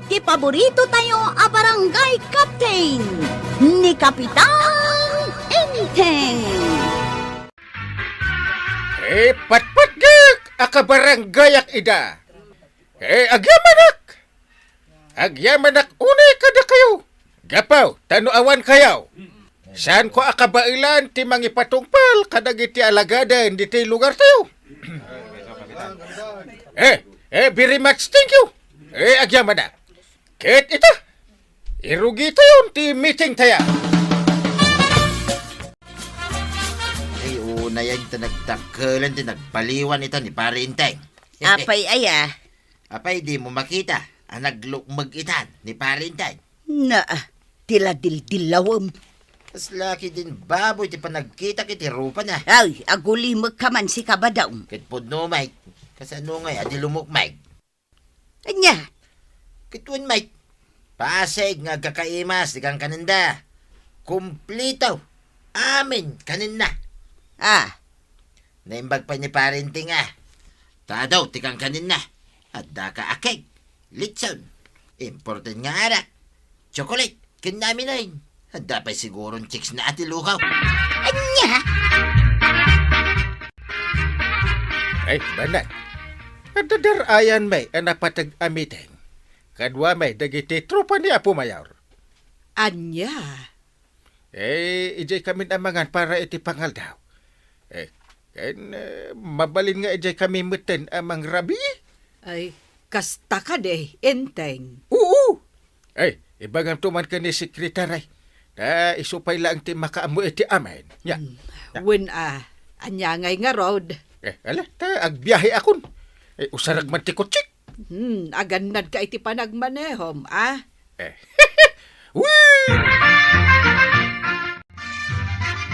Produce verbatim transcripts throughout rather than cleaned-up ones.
Ti paborito tayo a barangay captain, ni Kapitan Enteng. Eh, patpatgek a kabaranggayak ida. Eh, agyamanak! Agyamanak unay kadakayo. Gapu ta no awan kayo, saanko a kabaelan ti mangipatungpal kadagiti alagaden ditoy lugartayo. Eh, eh, very much thank you. Eh, agyamanak. Ket ita, irugitayon ti meeting tayo. Ay, unayen ta nagdakkelan ti nagbaliwan ita ni Pare Enteng. Apay aya? Apay, dimo makita a naglukmeg itan ni Pare Enteng? Naa, ti la dildillawem. Kasla ketdin baboy ti panagkitak iti rupana. Ay, agulimekka man, si Kabadong. Ket pudno met, kasano ngay a di lumukmeg? Ania? Ket wen met, pasig nga agkakaimas ti kankanenda. Kumplito. Amin kanenna. Ah. Naimbag pay ni Pare Enteng a. Tado ti kankanenna. Addaka a cake, litson, imported nga arak, chocolate, ken amin. Adda pay siguron chicks na a ti lukaw. Ania? Ay, banag. Adda dar-ayan met a napateg a meeting. Kadua met dagiti tropa ni Apo Mayor. Ania? Eh, idiay kamin a mangan para iti pangaldaw. Eh, ken, eh, mabalin nga idiay kami metten a mangrabii? Ay, kasta kadi, Enteng? Oo. Ay, ibagamto man ken ni Sekretary. Ta isu pay laeng ti makaammo iti amin. Nia. Hmm. Nia. Wen a, ania ngay ngarud? Eh, ala, ta agbiahekon. Eh, usarak man ti kotsek. Hmm, agannadka iti panagmanehom, a? Eh. Wee!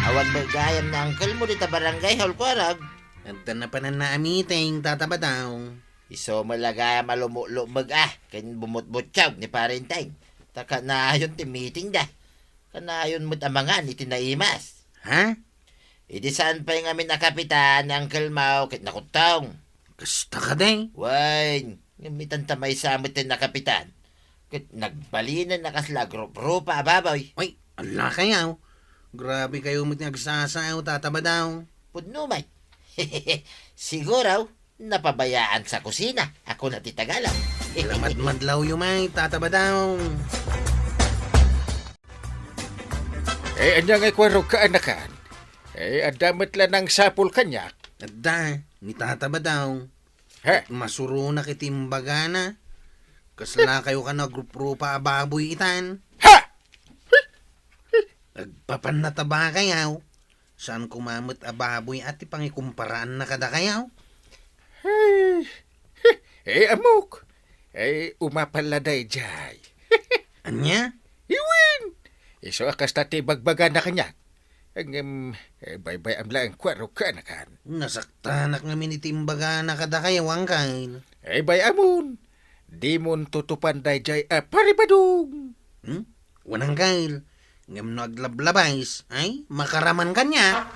Awan met gayam ni uncle mo dita barangay hall, kuarog? Adda napananna a meeting, Tata Badong. Isu met la gayam a lumukmeg, a, ken bumutbuttiaw ni Pare Enteng. Ta kanayon ti meetingda. Kanayon met a mangan iti naimas. Ha? Idi saan pay ngamin a kapitan ni Uncle Mau ket nakuttong. Kasta kadi? Wen, ngem itan ta maysa met ti nakapitan. Ket nagbalinen a kasla agrup-rupa a baboy. Ay, ala kayo. Grabe kayo met nga agsasao, Tata Badong. Pudno met. Siguro, napabayaan sa kusina. Ako na ti Tagalog. Lamadmadlaw yu met, Tata Badong. Eh, ania ngay kuarog kaanakan? Eh, adda met la nangsapul kaniak. Adda, ni Tata Badong. He? Masuronak iti imbagana. Kasla kayo kan agrup-rupa a baboy itan. Ha! Agpapannataba kayo. Saan koma met a baboy a ti pangikumparaanna kadakayo? Hey, eh, ammok. Eh, umapal la daydiay. Ania? Iwen! Isu a kasta ti bagbagana kaniak. Ngem, eh, baybay-am laeng kuarog kaanakan. Nasaktanak ngamin iti imbagana kadakayo, Uncle. Eh, bay-amon. Dimon tutupan daydiay a Pare Badong. Hmm? Wen, Uncle. Ngem no aglablabas, ay, makaraman kaniak.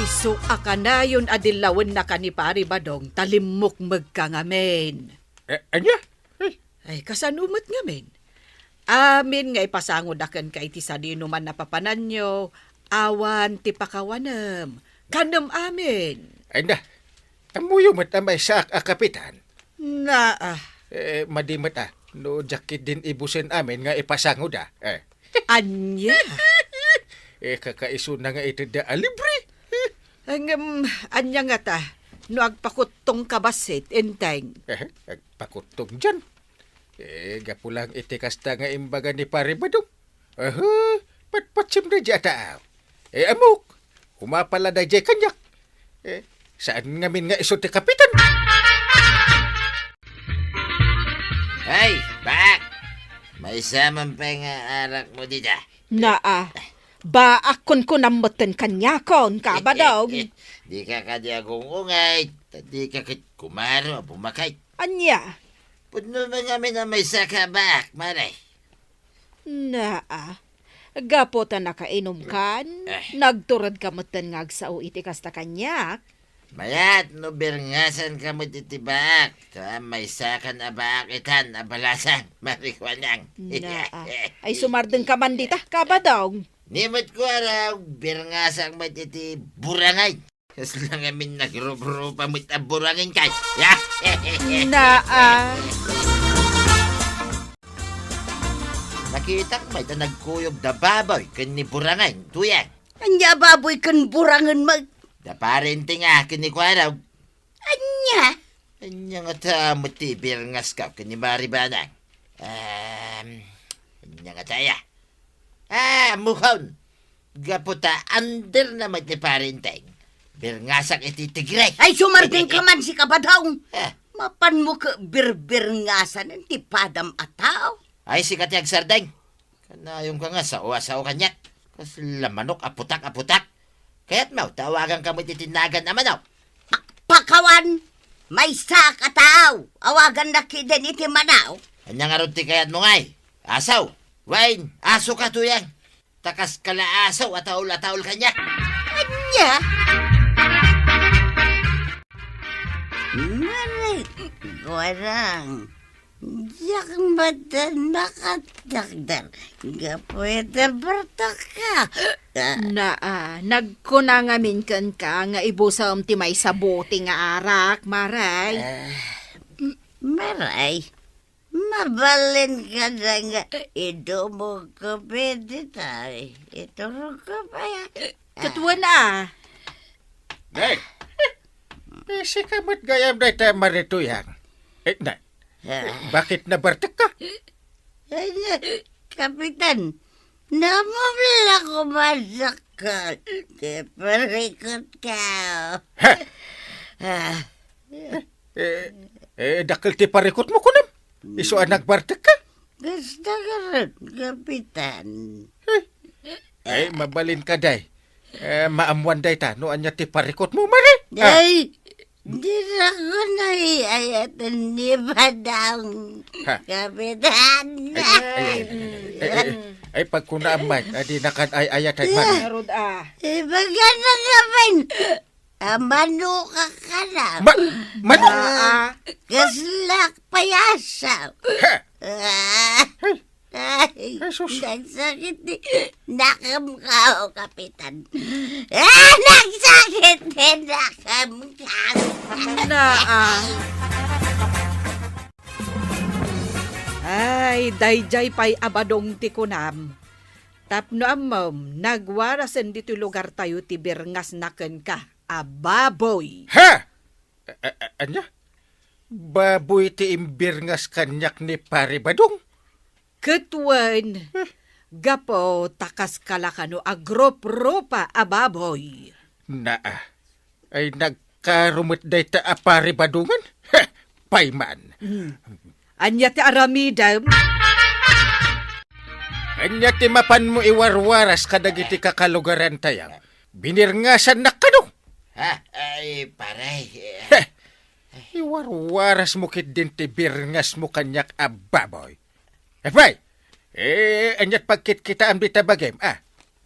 Isu a kanayon a dillawennaka ni Pare Badong, ta limmukmegka ngamin. Eh, ania? Ay. Ay, kasano met ngamin? Amin nga ipasangoda kenka iti sadinoman a papananyo, awan ti pakawanem. Kanem amin. Ay na, ammoyo met a maysaak a kapitan. Naa. Eh, madi met a, no diak ketdin ibusen amin nga ipasangoda. Eh. Ania? Eh, kakaisuna nga itedda a libre. Ngem, ania ngata, no agpakuttongka bassit, Enteng? Eh, agpakuttong dian. Eh, gapu lang iti kasta nga imbaga ni Pare Badong. Aha, patpatsim daydiay a tao. Eh, ammok, umapal la daydiay kaniak. Eh, saan ngamin nga isu ti kapitan? Hey, Bak! Maysa man pay nga arak mo dita. Naa, baak kunkunam metten kaniakon, Kabadong. Dika kadi agungungay, ta dika ket kumaro a bumakay. Ania? Pudno man ngamin a maysa ka, Bak, mare. Naa, gapu ta nakainumkan, Eh. nagturedka metten nga agsao iti kasta kaniak. Mayat no birngasanka met iti baak. Ta maysakan a baak itan a balasang, Mari Kuanang. Naa. Ay, sumardengka man dita, Kabadong. Ni met kuarog, birngasak met iti burangen. Kasla ngamin nagrup-rupa met a burangen kay. Naa. Nakitak met a nagkuyog da baboy ken ni burangen, Tuyang. Ania a baboy ken burangen met? Da parenteng ken ni kuarog. Ania? Ania ngata met ti ibirngaska ken ni Mari Banang? Em, ania ngata aya? Ah, ammokon. Gapu ta underna met ni parenteng, birngasak iti tigre. Ay, sumardengka man, Kabadong. Ah. Mapanmo ket birbirngasan ti padam a tao. Ay, sika ti agsardeng. Kanayonka nga sao a sao kaniak. Kasla manok a putak a putak. Kayatmo ta awaganka met iti nagan a manok? Pakawan! Maysak a tao! Awagannak ketdin iti manok. Ania ngarud ti kayatmo ngay? Aso? Wen, asoka, Tuyang? Ta kaska la aso a taol a taol kaniak. Ania? Mari, Kuarog. Diak met nakadakder gapu iti bartekka. Naa, nagkuna ngamin kenka nga ibusem ti maysa bote nga arak, Mari. Ah, Mari, mabalin kada nga idumogko pay ditoy. Iturogko pay. Ket wen a. Nay, isika met gayam dayta, Mari Tuyang. Eh, nay, bakit nabartekka? Ay, Kapitan, namumla ko madakkel. Ti parikutko. Ha? Ah. Eh, eh, dakkel ti parikutmo, kunam? Isu a nagbartekka? Kasta garud, Kapitan. Eh, eh, mabalin ka, day. Eh, maammuan dayta no ania ti parikutmo, Mari? Ah. Ay, dinak ay-ayaten ni Badong. Ha? Kapitan. Ay, ay, ay, ay, ay, ay, ay, pagkunaam met, a dinaka ay-ayaten, Mari. Ngarud a. Ibagana ngamin. Amano ka kana? Ma-, man- Ah, kaslak payasaw. Ha? Ah. Ay. Ay, Jesus. Nagsakit ti nakem ka, o Kapitan. Ah, nagsakit ti nakem ka. Naa. Ay, daydiay pay a Badong ti kunam. Tapno ammom, nagwarasen ditoy lugartayo ti birngasna kenka a baboy. Ha? A-, a-, ania? Baboy ti imbirngas kaniak ni Pari Badong? Ket wen, gapu ta kaska la kano a grup-rupa a baboy. Naa. Ay nagkaro met dayta a Pari Badongen? Heh! Pay man. Hmm. Ania ti aramidem? Ania ti mapanmo iwarwaras kadagiti kakalugarantayo? Binirngasannak kano? Ha? Ay, pare. Heh! Iwarwarasmo ketdin ti birngasmo kaniak a baboy. Apay, eh, aniat pagkitkitaam dita bagim, a?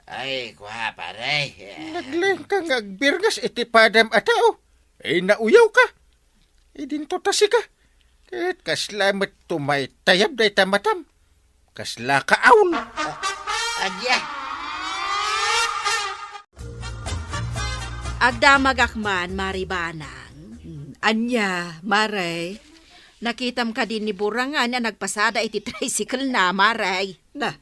Ay, kua, pare. Naglaingka nga agbirngas iti padam a tao. Eh, nauyawka. Idinto ta sika. Ket kasla met tumaytayab dayta matam. Kasla ka awn. A-, adya. Agdamagak man, Mari Banang. Hmm, ania, Mari? Nakitam kadi ni Burangan a nagpasada iti tricycle na, Mari? Na,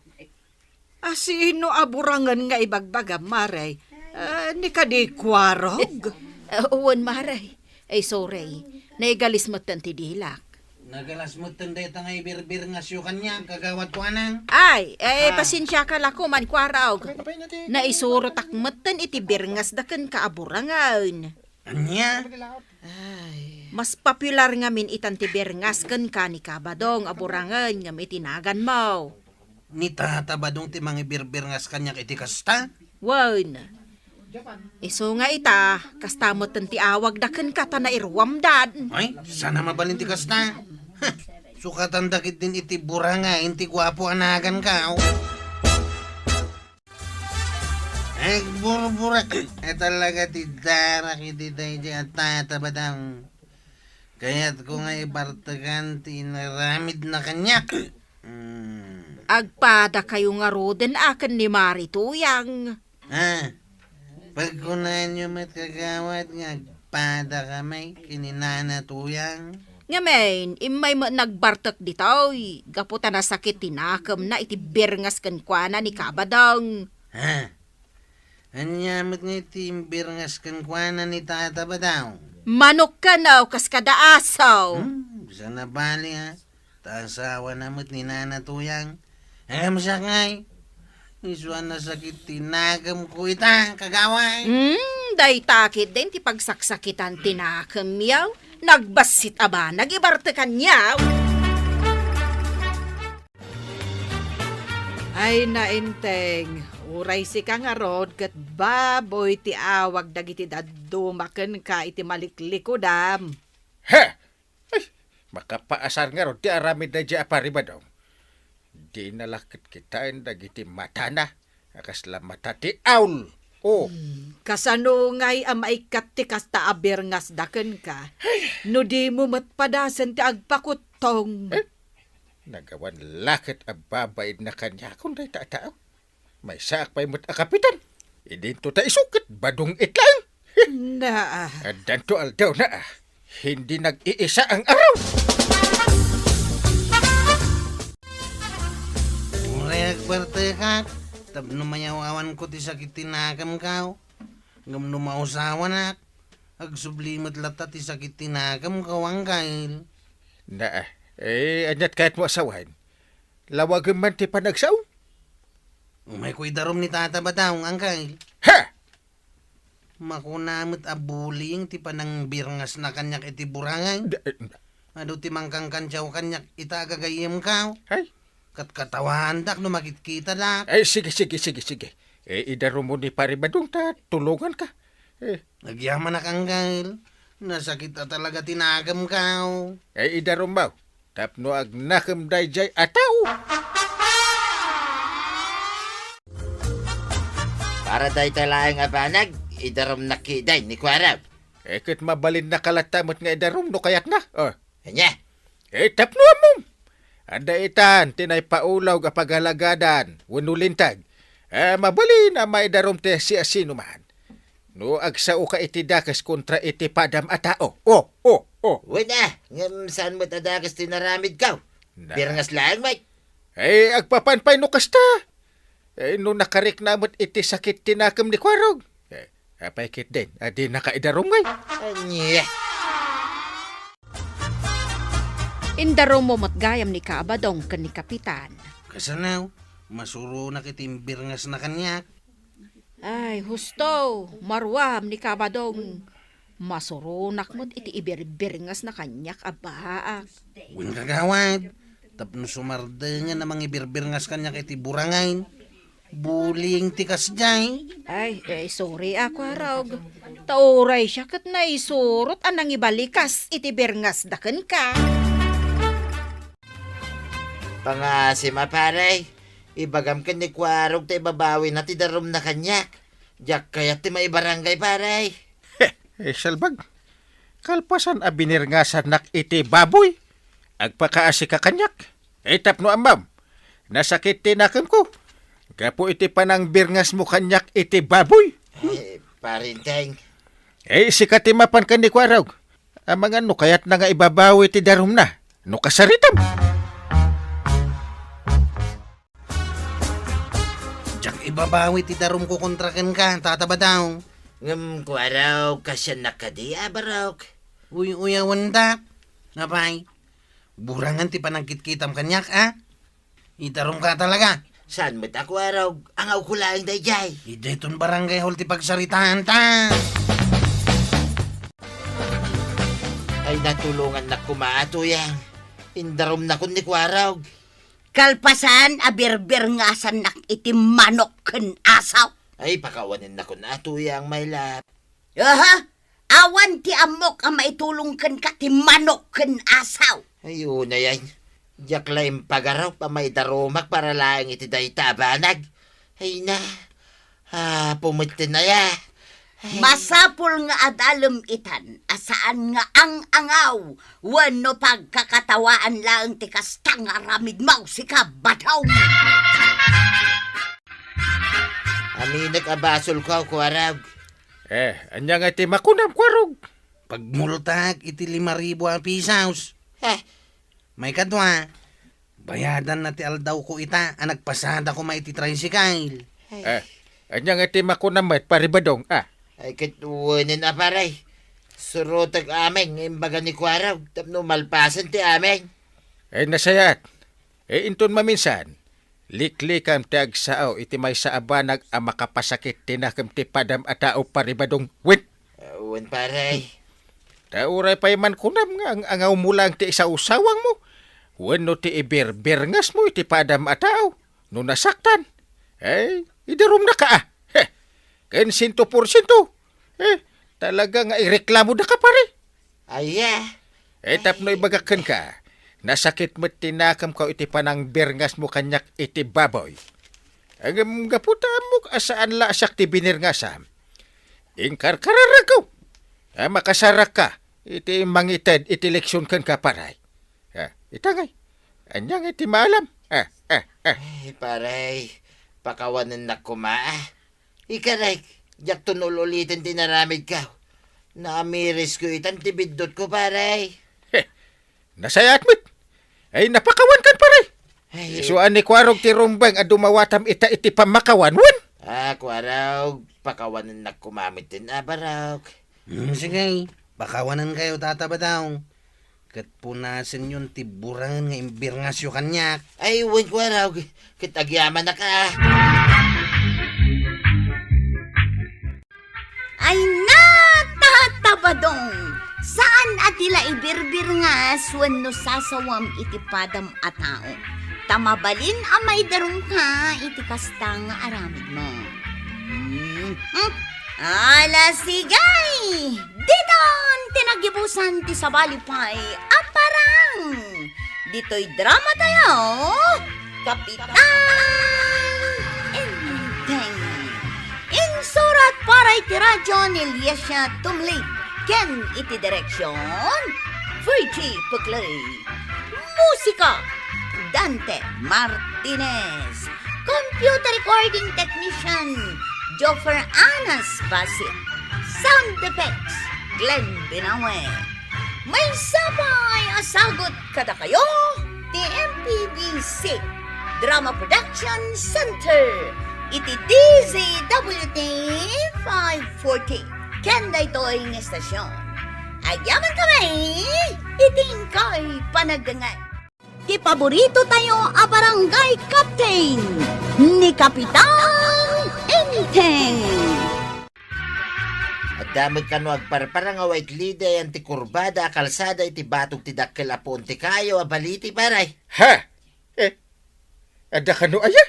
a sino a Burangan nga ibagbagam, Mari? Ah, ni kadi Kuarog? Ah, wen, Mari. Ay, sorry. Naigalis metten ti dilak. Nagalas metten dayta nga ibirbirngasyo kaniak, Kagawad Kuanang. Ay, eh, ah, pasensiaka la koman, Kuarog. Apay, apay na ti- Naisurotak metten iti birngasda kenka a Burangan. Ania? Ay. Mas popular ngamin itan ti birngas kenka ni Kabadong a Burangan ngem iti naganmo. Ni Tata Badong ti mangibirbirngas kaniak iti kasta? Wen. Isu nga ita, kasta metten ti awagda kenka ta nairuamdan. Ay, saan a mabalin ti kasta? Heh, sukatanda ketdin iti Burangan ti guapo a naganka. Agburbura a talaga ti darak iti daydiay a tatabadang. Kayatko nga ibartekan ti inaramidna kaniak. Hmm. Agpadakayo ngaruden a ken ni Mari Tuyang. Ha? Pagkunaanyo met, kagawad, nga agpadakami ken ni Nana Tuyang? Ngamin, immay met nagbartek ditoy, gapu ta nasakit ti nakemna iti birngas kenkuana ni Kabadong. Ha? Ania met ngay ti imbirngas kenkuana ni Tata Badong? Manok kano, kas kada aso. Hmm, saan a bali, ha? Ta asawana met ni Nana Tuyang. Em, siak ngay. Isu a nasakit ti nakemko ita, kagawad. Hmm, dayta ketdin ti pagsaksakitan ti nakemyo. Nagbassit a banag ibartekanyo. Ay, Nainteng, uray sika ngarud ket baboy ti awag dagiti dadduma kenka iti maliklikudam. He! Ay, makapaasar ngarud ti aramid daydiay a Pari Badong. Dina la ket kitaen dagiti matana a kasla mata ti aul. Oh. Hmm, kasano ngay a maikkat ti kasta a birngasda kenka? Ay. No dimo met padasen ti agpakuttong. Eh, nagawan la ket a babaidna kaniakon dayta a tao. Maysaak pay met a kapitan. Idinto ta isu ket badong itlaeng. Naa. Addanto aldawna a hindi nag-iisa ang araw. Uray agbartekak tapno mayaw-awanko ti sakit ti nakemko. Ngem no mausawanak, agsubli met latta ti sakit ti nakemko, Angkel. Naa, eh, aniat kayatmo a sawen? Lawagem man ti panagsao? Umayko idarum ni Tata Badong, Angkel. Ha! Makuna met a bullying ti panangbirngasna kaniak iti burangay. Da-, eh, Adu ti mangkangkantiaw kaniak ita a gagayyemko. Ay. Katkatawaandak no makitkitada. Ay, sige, sige, sige, sige. Eh, idarummo ni Pari Badong ta tulonganka. Eh. Agyamanak, Angkel. Nasakit a talaga ti nakemko. Eh, idarummo. Tapno agnakem daydiay a tao. Para dayta laeng a banag, idarumnak ketdi ni Kuarog. Eh, ket mabalinnaka latta met nga idarum no kayatna. Oh. Ania? Eh, tapno ammom. Adda itan ti naipaulog a pagalagadan wenno linteg. Eh, mabalin a maidarum ti siasinoman. No agsaoka iti dakes kontra iti padam a tao. Oh, oh, oh. Wen a, ngem saan met a dakes ti naramidko? Na- Birngas laeng met. Eh, agpapan pay no kasta. Eh, no nakarikna met iti sakit ti nakem ni Kuarog. Eh, apay ketdin a dinaka idarum ngay? Ania? Indarummo met gayam ni Kabadong ken ni Kapitan. Kasano? Masuronak iti imbirngasna kaniak. Ay, husto, maruam ni Kabadong. Masuronak met iti ibirbirngasna kaniak a baak. Wen, kagawad, tapno sumardengen a mangibirbirngas kaniak iti burangay. Bullying ti kasdiay. Ay, eh, sorry a, Kuarog. Ta uray siak ket naisurot a nangibalikas iti birngasda kenka. Pangasim a, pare. Ibagam ken ni Kuarog ta ibabawina ti darumna kaniak. Diak kayat ti maibarangay, pare. He, eh, salbag. Kalpasan a binirngasannak iti baboy, agpakaasika kaniak. Eh, tapno ammom, nasakit ti nakemko gapu iti panangbirngasmo kaniak iti baboy. Eh, Parinteng. Eh, sika ti mapan ken ni Kuarog. Amangan no kayatna nga ibabawi ti darumna no kasaritam. Diak ibabawi ti darumko kontra kenka, Tata Badong. Ngem, Kuarog, kasiannak kadi a barok? Uy-uyawendak. Apay, burangan ti panagkitkitam kaniak, a? Idarumka talaga. Saan met a, Kuarog? Angawko laeng daydiay. Idiay ton barangay hall ti pagsaritaanta. Ay, natulongannak koma a, Tuyang. Indarumnakon ni Kuarog. Kalpasan a birbirngasannak iti manok ken aso. Ay, pakawanennakon a, Tuyang, my love. Aha! Awan ti ammok a maitulong kenka ti manok ken aso. Ay, unay, ay. Diak la impagarup a maidarumak para laeng iti dayta a banag. Ay na. Ah, pumeten aya. Masapul nga adalem itan a saan nga ang-angaw wenno pagkakatawaan laeng ti kasta nga aramidmo, sika, Badong. Aminek a basolko, Kuarog. Eh, ania nga ti makunam, Kuarog? Pagmultak iti lima ribu a pisos. Eh. Maikadua, bayadanna ti aldawko ita a nagpasada koma iti tricycle. Eh, ania nga ti makunam met, Pare Badong, a? Ay, ket wenen a, pare. Surotek amin nga imbaga ni Kuarog tapno malpasen ti amin. Ay, nasayaat. Eh, inton maminsan, liklikam ti agsao iti maysa a banag a makapasakit ti nakem ti padam a tao, Pare Badong. Wen? Ah, wen, pare. Ta uray pay man kunam nga ang-angawmo laeng ti isawsawangmo wenno ti ibirbirngasmo iti padam a tao no nasaktan. Eh, idarumnaka, a. Heh. Ken siento porsiento. Eh, talaga nga ireklamodaka, pare. Aya. Eh, tapno ibagak kenka, nasakit met ti nakemko iti panangbirngasmo kaniak iti baboy. Ngem gapu ta ammok a saan la a siak ti binirngasam, inkarkararagko a makasarakka iti mangited iti leksion kenka, pare. Ah, ita ngay, ania ngay ti maalam? Ah, ah, ah. Ay, pare, pakawanennak koma, a. Ikarek, diakton ul-uliten ti inaramidko. Naamirisko itan ti biddutko, pare. Heh, nasayaat met. Ay, napakawankan, pare. Ay, isu a ni Kuarog ti rumbeng a dumawatam ita iti pammakawan, wen? Ah, Kuarog, pakawanennak koma met ti abarok. Hmm, sige, pakawanenkayo, Tata Badong. Ket punasenyon ti burangen nga imbirngasyo kaniak. Ay, wen, Kuarog, ket agyamanak, a. Ay, na, Tata Badong! Saan a ti la ibirbirngas wenno sasawam iti padam a tao, ta mabalin a maidarumka iti kasta nga aramidmo. Hmm, hmm. Ala, sige! Diton ti nagibusan ti sabali pay a parang! Ditoy drama tayo, Kapitan Enteng. Insurat para iti radyo ni Liesia Tumlid ken iti direksion, Virgie Puclay. Musika, Dante Martinez. Computer recording technician, Joffer Anas Basit. Sound effects, Glenn Binawe. Maysa pay a sagut kadakayo ti M P B C Drama Production Center iti D Z W T five forty ken daytoy nga estasion. Agyaman kami iti inkay panagdengngeg. Ti paborito tayo a barangay captain, ni Kapitan Enteng. Adda met kano agparparang a white lady ayan ti kurbada a kalsada iti batog ti dakkel a puon ti kayo a baliti, pare. Ha? Eh, adda kano aya?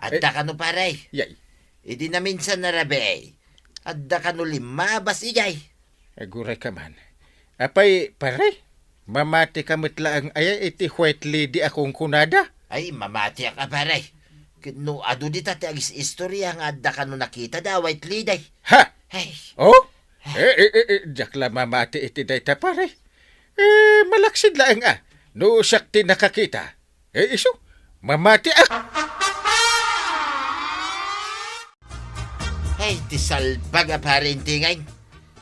Adda Eh, kano, pare. Yay. Idi naminsan a rabii, adda kano limmabas idiay. Aguray ka man. Apay, pare, mamati ka met laeng aya iti white lady a kunkunada? Ay, mamatiak a, pare. Ket no adu dita ti agis-istorya nga adda kano nakitada a white lady. Ha? Ay. Oh? Eh, eh, eh, eh, diak la mamati iti dayta, pare. Eh, malaksid laeng a, no siak ti nakakita. Eh, isu, mamatiak. Ay, ti salbag a pare Enteng.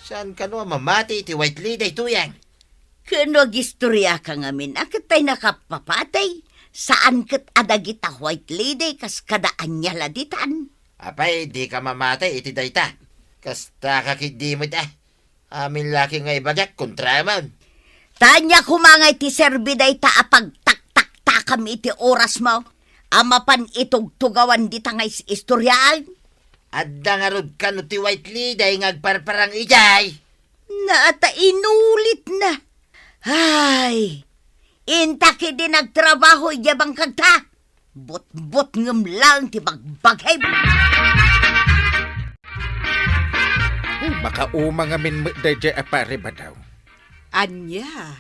Saan kano a mamati iti white lady daytoyen? Ken no agistoriaka ngamin a ket tay nakapapatay, saan ket a dagita white lady kas kada ania la ditan. Apay, dika mamati iti dayta. Kastaka ketdi met, a. Amin la ket nga ibagak, kontramon. Ta ania koma nga iti serbi dayta a pagtaktaktakam iti orasmo a mapan itugtugawan dita nga is-istoriaan? Adda ngarud kano ti white lady nga agparparang idiay? Naa ta inulitna. Ay, inta ketdi nagtrabaho idiay bangkagta. Butbutngem laeng ti bagbagim. Ay, makauma ngamin met daydiay a pare Badaw. Ania?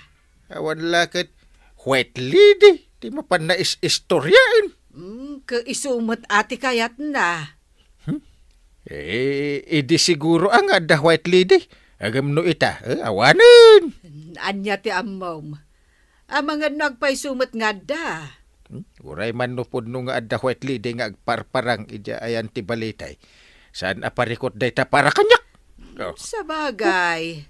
Awan la ket white lady ti mapan nais-istoriaen. Mm, ket isu met a ti kayatna. Hmm? Eh, idi siguro a nga adda white lady. Ngem no ita, eh, awanen. Ania ti ammom? Amangan no agpayso met nga adda. Hmm? Uray man no pudno nga adda white lady nga agparparang idiay ayan ti balitay. Saan a parikut dayta para kaniak? Oh. Sabagay,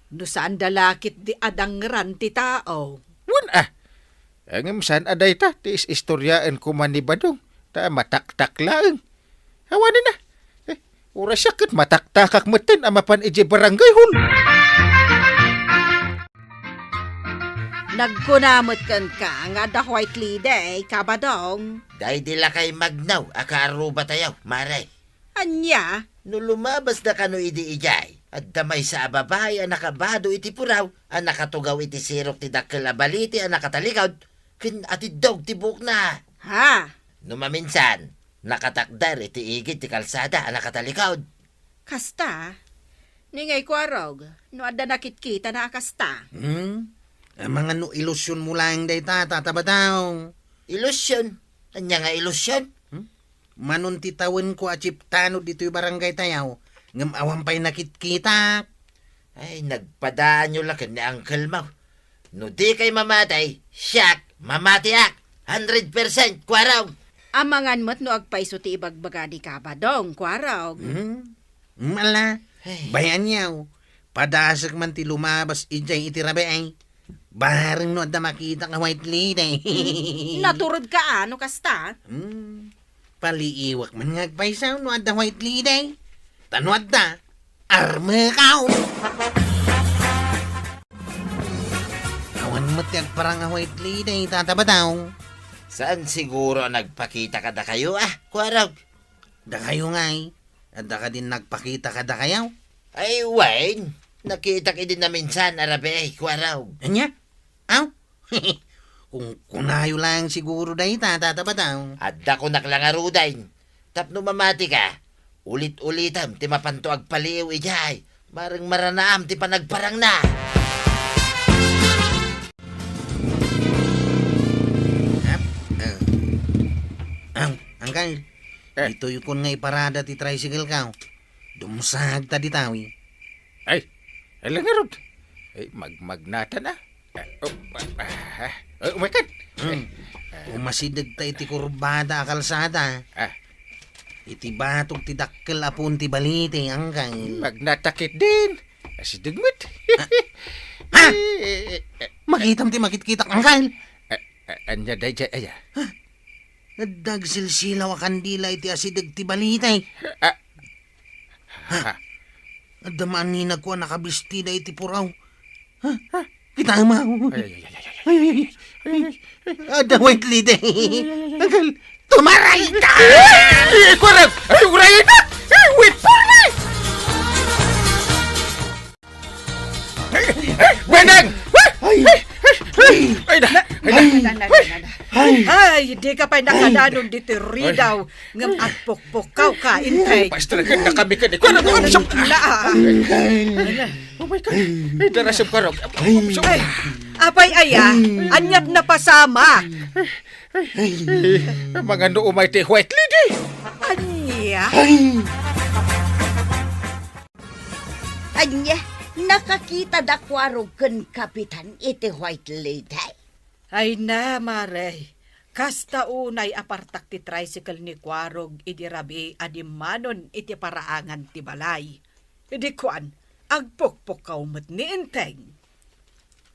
no saan da lakit di adangran ti tao. Wen, ah. Ngem saan a dayta ti is-istoriaen koma ni Badong, ta mataktak laeng. Awanen a. Eh, uray siak ket mataktakak metten a mapan idiay barangay hall. Nagkuna met kenka nga adda white lady, Kabadong. Daydi lakay magnaw a kaarrubatayo, Mare. Ania? No lumabasda kano idi idiay, adda maysa a babai a nakabado iti puraw a nakatugaw iti sirok ti dakkel a balite a nakatalikod ken atiddog ti buokna. Ha? No maminsan, nakatakder iti igid ti kalsada a nakatalikod. Kasta? Ni ngay, Kuarog, no adda nakitkitana a kasta? Hmm? Amangan no ilusionmo laeng dayta, Tata Badong. Ilusion? Ania nga ilusion? Hmm? Manon ti tawenko a chief tanod ditoy barangaytayo, ngem awan pay nakitkitak. Ay, nagpadaanyo la ken ni uncle mo. No dikay mamatay, siak, mamatiak. Hundred percent, Kuarog. Amangan met no agpayso ti ibagbaga ni Kabadong, Kuarog. Hmm? Mala, ay, bay-anyo. Padasek man ti lumabas idiay iti rabii. Bareng no adda makita nga white lady. Naturedka a no kasta? Hmm. Paliiwak man nga agpayso no adda white lady. Ta no adda, armekaw. Awan met ti agparang a white lady, Tata Badong. Saan siguro a nagpakita kadakayo, ah, Kuarog? Dakayo ngay, adda kadin nagpakita kadakayo? Ay, wen, nakitak idi naminsan a rabii, Kuarog. Ania? Aw? Kunkunayo laeng siguro dayta, Tata Badong. Adda kunak la ngaruden. Tapno mamatika, ulit-ulitem ti mapanto agpaliiw idiay. Bareng maranaam ti panagparangna. Ap, ah. Ang, Angkal, eh, ditoy kon nga iparada ti tricycle ko. Dumsag ta ditawi. Ay, ala ngarud. Ay, magmagnatan a. Eh, oh, ah, ah, ah, umaykan. Hmm. Eh, eh. Umasideg ta iti kurbada a kalsada. Ah. Iti batog ti dakkel a puon ti balite, Angkal. Magnatakit din. Asideg met. Ah. Ah! Eh, eh, eh, eh. Makitam ti makitkitak, Angkal. Eh, eh, ania daydiay aya? Huh? Adda agsilsilaw a kandila iti asideg ti balite. Ah. Ha? Adda maaninag ko a nakabistida iti puraw. Ha? Kita mo? Ay, ay, ay, ay, ay, ay. Ay, ay, ay. Adda white lady. Ay, ay, ay, ay. Angkal, tumaray ka! Ay, ay, ay, ay, ay, ay, wait for me! Ay, ay, Beneng! Ay! Ay! Ay! Ay! Ay, na, ay, na, ay, na, na, na, na. Ay! Ay, di ka pay nakadanon diti ridaw, ngem agpukpukaw ka, intay. Pastor, kanda kami kadi. Kuan, kuan, kuan. Na, ah. Oh my God. Ay, darasem ka, Rog. Ay. Ay, apay aya, aniat napasamak? Ay, ay, ay, mangano umay ti white lady? Ania? Ay! Ania, nakakita da Kuarog ken Kapitan iti white lady? Ay na, Mare. Kasta unay a partak ti tricycle ni Kuarog idi rabii a dimmanon iti paraangan ti balay. Idi kuan, agpukpukaw met ni Enteng.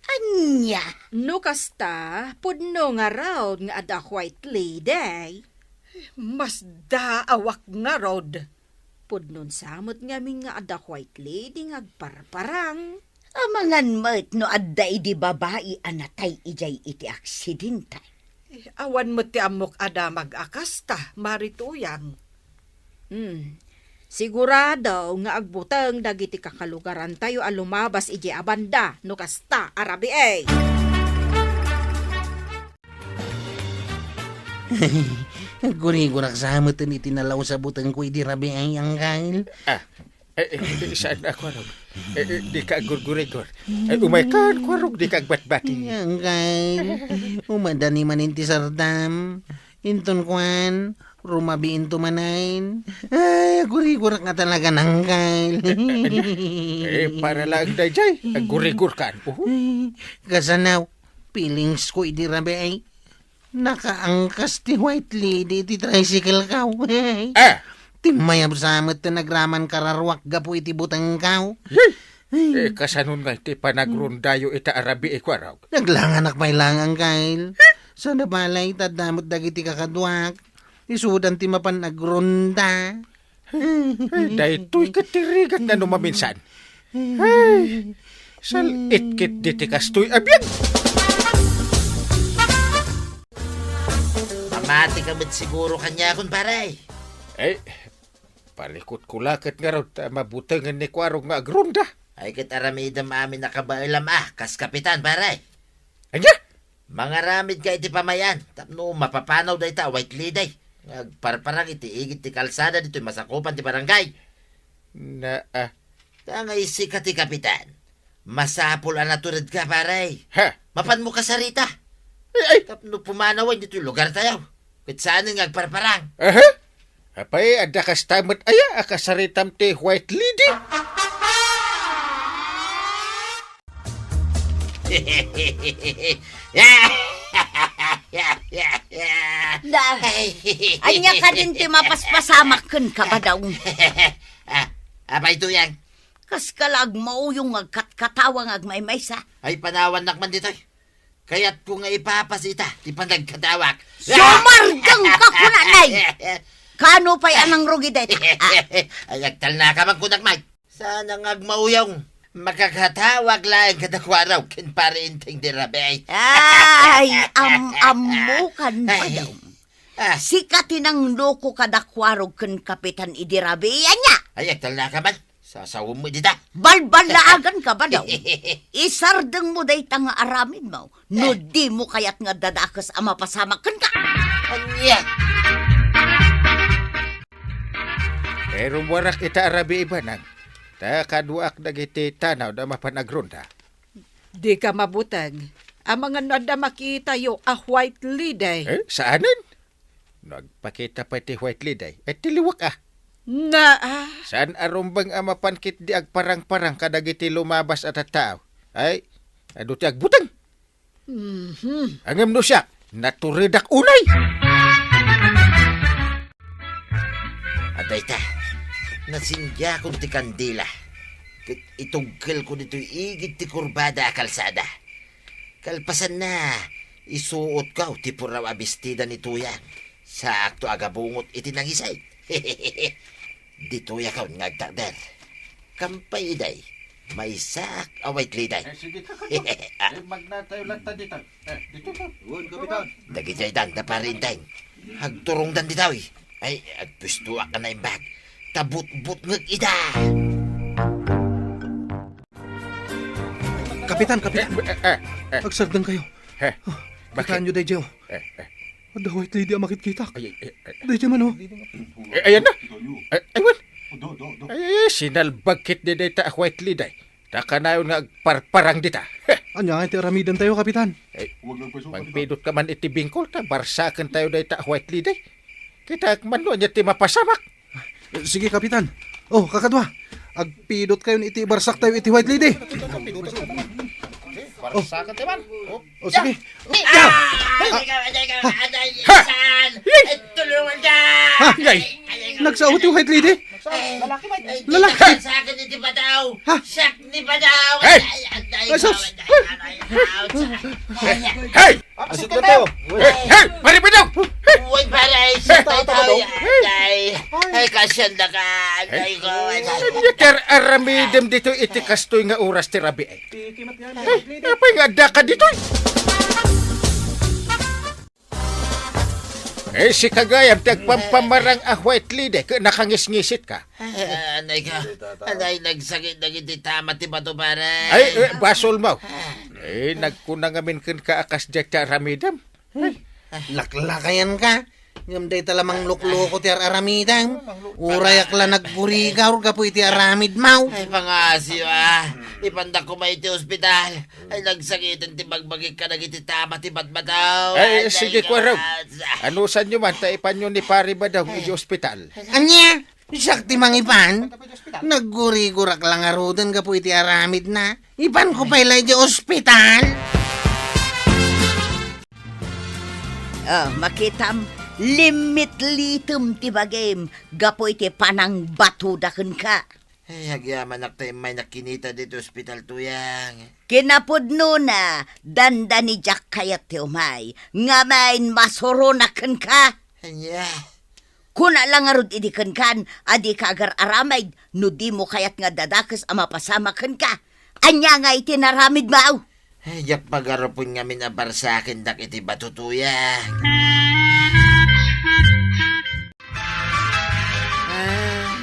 Ania? No kasta, pudno ngarud nga adda white lady. Masdaawak ngarud. Pudnon sa met ngamin nga adda white lady nga agparparang. Amangan met no adda idi babai a natay idiay iti aksidente. Eh, awan met ti ammok a damag a kasta, Mari Tuyang. Hmm. Sigurado nga agbuteng dagiti kakalugarantayo a lumabas idiay a banda no kasta a rabii. Aggurigurak sa meten iti nalaus a butengko idi rabii, Angkal. Ah, eh, eh, eh, saan a Kuarog? Eh, eh, di ka aggurgurigor. Eh, umaykan, Kuarog, di ka agbatbati. Angkal, umadani manen ti sardam. Inton kuan, Rumabiinto manen. Ay, agurigurak nga talaga, Uncle. Eh, para lang dayjay. Agurigurkan. Uhu. Ay, kasano? Feelings ko idi rabii. Nakaangkas ti White Lady iti tricycle ko. Ah! Timmayab sa met ti nagraman kararuak gapu iti buteng ko. Yay! Eh, kasanon nga iti panagrondayo ita a rabii, Kuarog? Naglanganak pay lang, Uncle. Sa nabalay, tadda met dagiti kakaduak. Isudan ti mapan agronda. Eh, daytoy ket ti rigat na no maminsan. Ay, sal-it ket diti kastoy a biag. Mamati ka met siguro kaniakon, pare. Eh, parikot ko la ket ngarud ta mabutengen ni Kuarog nga agronda. Ay, ket aramidem amin a kabaelam a, kas kapitan, pare. Ania? Mangaramid ka iti pamayan tapno mapapanaw dayta a White Lady nga agparparang iti igid ti kalsada ditoy masakupan ti barangay. Na, ah. Ta nga isika ti kapitan, masapul a natured ka, pare. Ha? Mapanmo kasarita. Ay, ay. Tapno pumanawen ditoy lugar tayo. Ket saanen nga agparparang. Aha. Apay, adda kasta met aya a kasaritam ti White Lady? Da, ania kadin ti mapaspasamak kenka, Badaw? Ah, apay, Tuyang? Kas ka la agmauyong nga agkatkatawa nga agmaymaysa. Ay, panawannak man ditoy. Kayatko nga ipapas ita ti panagkatawak. Sumardeng ka, kunanay! Kano pay a nangrugi dayta? Ah. Ay, agtalna ka man kunak, Mike. Saan nga agmauyong? Makakatawag laeng kada Kuarog ken Pare Enteng idi rabii. Ay, am-ammo kan, Badaw. Ah. Sika ti nangluko kada Kuarog ken Kapitan idi rabii, ania? Ay, agtalna ka man. Sasawem met dita. Balbalaagan ka, Badaw. Isardeng mo dayta nga aramidmo no di mo kayat nga dadakes a mapasamak kenka. Ania? Pero muarak ita a rabii, Banang. Ta kaduaak dagiti tanaw da mapan agronda. Dika mabuteng. Amangan no adda makitayo a White Lady. Eh, saanen? No agpakita pay ti White Lady, et ti liwak a. Na, ah. Saan a rumbeng a mapan ketdi agparangparang kadagiti lumabas a tattao? Ay, adu ti agbuteng. Mhm. Ngem no siak, naturedak unay. Adayta, nasindiakon ti kandila, ket itugkelko ditoy igid ti kurbada a kalsada. Kalpasanna, isuotko ti puraw a bestida ni Tuyang. Saakto a gabungot iti nangisit. Ditoy akon nga agtakder. Kampay iday, maysaak a White Lady. Eh, sige, kakadwa. Ah. Eh, magnatayo lang ta dito. Eh, dito ka. Wen, Kapitan. Dagiti ay danda, Pare Enteng. Agturongdan ditoy. Ay, agpuestoak a naimbag. Ta butbutngek ida. Kapitan, Kapitan. Eh, eh, eh, eh. Agsardengkayo. Eh, oh, bakit? Kitaenyo daydiay, oh. Eh, eh. Adda White Lady a makitkitak. Ay, ay, ay, ay. Daydiay man, oh. Eh, ayan na. Ay, ay, wen. Ay, ay, ay, sinalbag ketdi dayta a White Lady. Ta kanayon nga agparparang dita. Ania nga ti aramidentayo, Kapitan? Eh, magpidot ka man iti bingkol, ta barsakentayo dayta a White Lady. Kitaek man no ania ti mapasamak. Sige, Kapitan. Oh, kakadwa. Agpidot kayon iti ibarsak tayo iti White Lady. Barsakan tayo man. Oh. Oh, sige. Ah! Ay, ikaw, ay, ikaw, ay, ay, saan? Ay, tulungan ka! Ha? Ay, ay, ay, ay, Nagsao ti White Lady? Ay, lalaki ba? Ay, lalaki. Sa akin iti Badaw. Ha? Siak ni Badaw. Hey! Ay, ay, ay, Ay, sus! Ay, ay, ay, ay, ay, Hey! Asit na tayo. Hey! Hey! Pare Badaw! Uy, pare, ay, Hey! Ay, ay, ay, ay, kasyan na ka. Ay, ko, ay, ay. Ania ti aramidem ditoy iti kastoy nga oras ti rabii? Ti kimat nga Hey! Apay nga adda ka ditoy? Eh, sika gayam ti agpampamarang a White Lady, ket nakangisngisit ka. Ah, anay ka. Anay, nagsakit dagiti tama ti bato, pare. Ay, eh, basol mo. Eh, nagkuna ngamin kenka a kasdiay ti aramidem. Laklakayan ka. Ngem dayta la manglukloko ti ar-aramidem. Urayak la naggurigaw gapu iti aramidmo. Ay, pangasiw, ah. Ipanda koma iti ospital. Ay, nagsakiten ti bagbagik kadagiti tama ti batbataw. Ay, ay, sige, ay, Kuya Rob. Anusanyo man, ta ipanyo ni Pari Badong iti ospital. Ania? Siak ti mangipan? Naggurigurak la ngaruden gapu iti aramidna. Ipanko pay la iti ospital. Ah, makitam, limitlitem ti bagim gapu iti panangbatoda kenka. Ay, agyamanak ta immaynak kinita ditoy ospital, Tuyang. Kinapudnona, dandani diak kayat ti umay, ngamin masuronak kenka. Ania? Kuna la ngarud idi kenkan a dika agar-aramid no dimo kayat nga dadakes a mapasamak kenka. Ania nga iti naramidmo? Ay, diak pagarupen ngamin a barsakendak iti bato, Tuyang. Ay,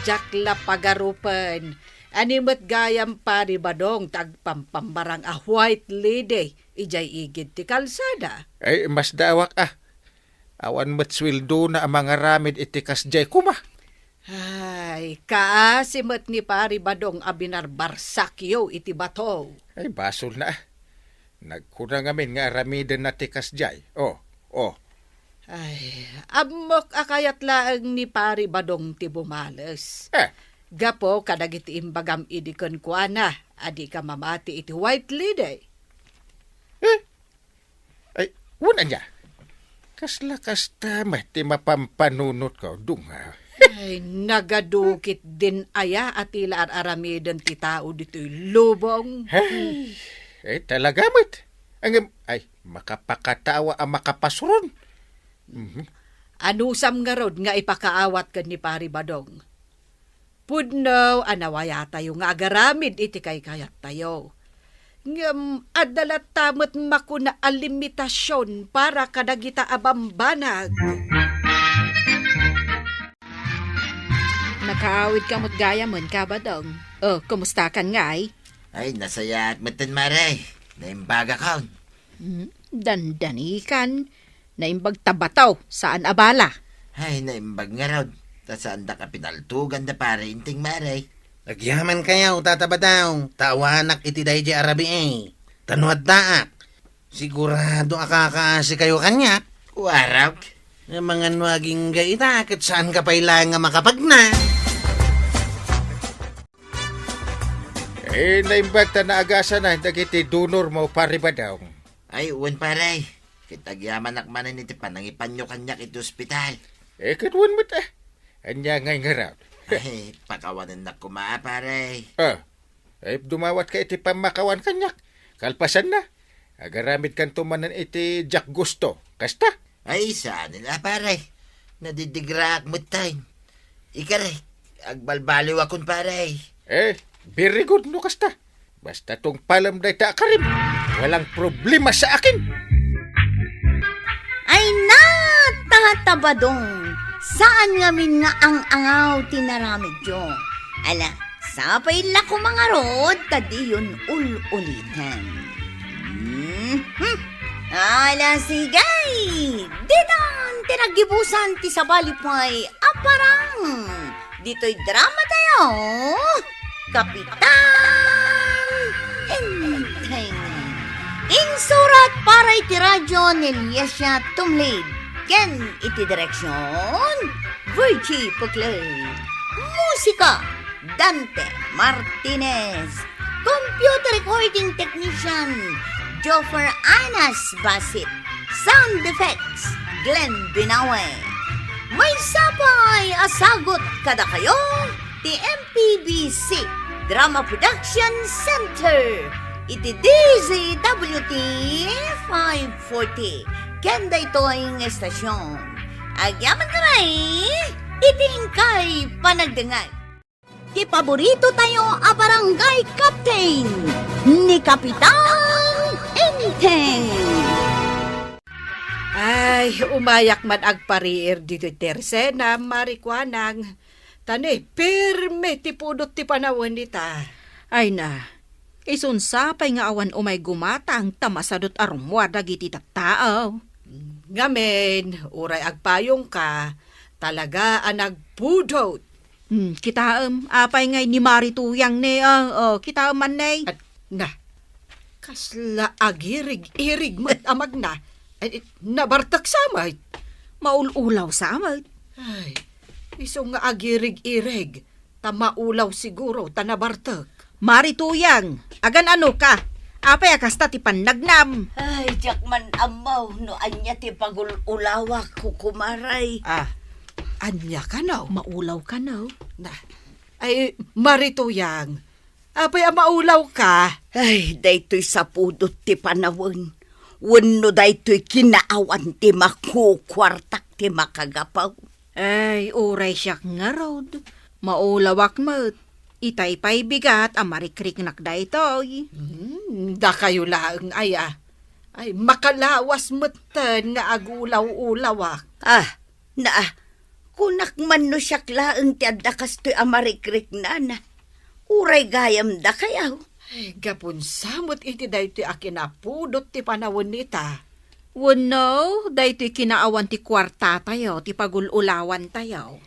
diak la pagarupen. Ania met gayam, Pari Badong, ta agpampambarang a white lady idiay igid ti kalsada? Ay, masdaawak a. Awan met sueldona a mangaramid iti kasdiay koma. Ay, kaasi met ni Pari Badong a binarbarsakyo iti bato. Ay, basolna a. Nagkuna ngamin nga aramidenna ti kasdiay. O, o. Ay, ammok a kayat laeng ni Pari Badong ti bumales. Eh. Gapu kadagiti imbagam idi kenkuana a dika mamati iti white lady. Eh? Ay, wen ania? Kasla kasta met ti mapampanunotko, dunga. Ay, nagadukit din aya a ti la ar-aramiden ti tao ditoy lubong. Ay, ay, talaga met. Ngem, ay, makapakatawa a makapasuron. Mhm. Anusam ngarud nga ipakaawat ken ni Pari Badong? Pudno a nawayatayo nga agaramid iti kaykayattayo. Ngem adda latta met makuna a limitasion para kadagita a bambanag. Nakaawidka met gayamen, Ka Badong. O, kumustakan ngay? Ay, nasayaat metten, Mare. Naimbagakon. Hmm, dandanikan. Naimbag ta bato, saan a bala. Ay, naimbag ngarud. Ta saandak a pinaltugan da Pare Inting, Mare. Agyamankayo, Tata Badong, ta awanak iti daydiay a rabii. Ta no addaak, sigurado a kakaasikayo kaniak. Warok. Amangan no agingga ita, ket saanka pay laeng a makapagna. Eh, naimbag ta naagasanna dagiti donormo, Pare Badong. Ay, wen, pare. Ket agyamanak manen iti panangipanyo kaniak iti ospital. Eh, ket wen met, eh. Ania ngay ngarud? Ay, pakawanennak koma, pare. Ah, ay, dumawatka iti pammakawan kaniak. Kalpasanna, agaramidkanto manen iti diak gusto. Kasta? Ay, saan la, pare. Nadidigraak metten. Ikari, agbalbaliwakon, pare. Eh, very good no kasta. Basta tungpalem dayta a karim, walang problema sa akin. Ay na, Tata Badong, saan ngamin nga ang-angaw ti naramidyo. Ala, sapay la koma ngarud ta diyon ul-uliten. Mhm. Ala, sige! Ditan ti naggibusan ti sabali pay a parang ditoy drama tayo, Kapitan Enteng. Insurat para iti radyo ni Liesia Tumlid ken iti direksyon, Virgie Puclay. Musika, Dante Martinez. Computer recording technician, Joffer Anas Basit. Sound effects, Glenn Binawe. Maysa pay a sagut kadakayo ti M P B C Drama Production Center iti D Z W T five forty ken daytoy nga estasion. Agyaman kami iti inkay panagdengngeg. Ti paborito tayo a barangay captain, ni Kapitan Enteng. Ay, umayak man agpariir ditoy tersena, Marikuanang. Ta ni, pirme ti pudot ti panawen ita. Ay na, isunsa pay nga awan umay gumatang ta masadut a rummuar dagiti tattao. Ngamin, uray agpayongka, talaga a nagpudot. Hmm, kitaem, apay ngay ni Mari Tuyang ne, ah, oh, kitaem man ne. At, na, kasla agirig-irig met a magna. Ay, nabartek sa met. Maul-ulaw sa met. Ay, isu nga agirig-irig, ta maulaw siguro, ta nabartek. Mari Tuyang, agan-ano ka? Apay a kasta ti pannagnam? Ay, diak man ammo no ania ti pagul-ulawak, kukumaray. Ah, ania kano? Maulaw kano? Na, ay, Mari Tuyang, apay a maulaw ka? Ay, daytoy sapudot ti panawen. Wenno daytoy kinaawan ti makukuartak ti makagapu. Ay, uray siak ngarud. Maulawak met. Itay pay bigat a marikriknak daytoy. Hmm, dakayo laeng aya. Ay, makalawas metten nga agulaw-ulawak. Ah, na, kunak man no siak laeng ti adda kastoy a marikriknan. Uray gayam dakayo. Ay, gapun sa met iti daytoy a kinapudot ti panawen ita. Wenno, daytoy kinaawan ti kuartatayo, ti pagul-ulawantayo.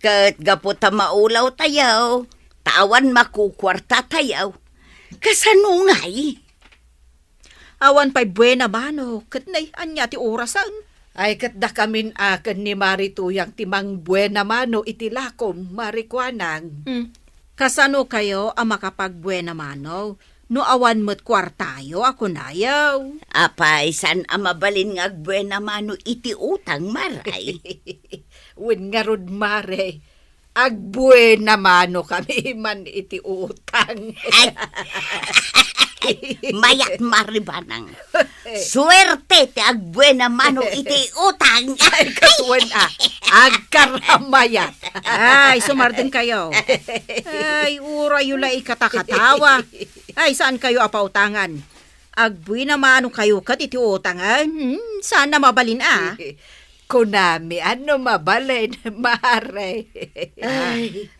Ket gapu ta maulawtayo, ta awan makukuartatayo. Kasano ngay? Awan pay buena mano, ket nay, ania ti orasen? Ay, ket dakamin a ken ni Mari Tuyang ti mangbuena mano iti lakom, Mari Kuanang. Hmm. Kasano kayo a makapagbuena mano no awan met kuartayo a kunayo? Apay, saan a mabalin nga agbuena mano iti utang, Maray? Wen ngarud, Mare, agbuena mano kami man iti utang. Ay. Mayat, Mari Banang. Suerte ti agbuena mano iti utang. Ay, katuan a. Agkaramayat. Ay, sumardeng kayo. Ay, urayo la ikatakatawa. Ay, saan kayo a pautangan? Agbuena mano kayo ket iti utang, ah? Hmm, saan a mabalin, ah? Kunami, ano mabalin, Mare? Ay,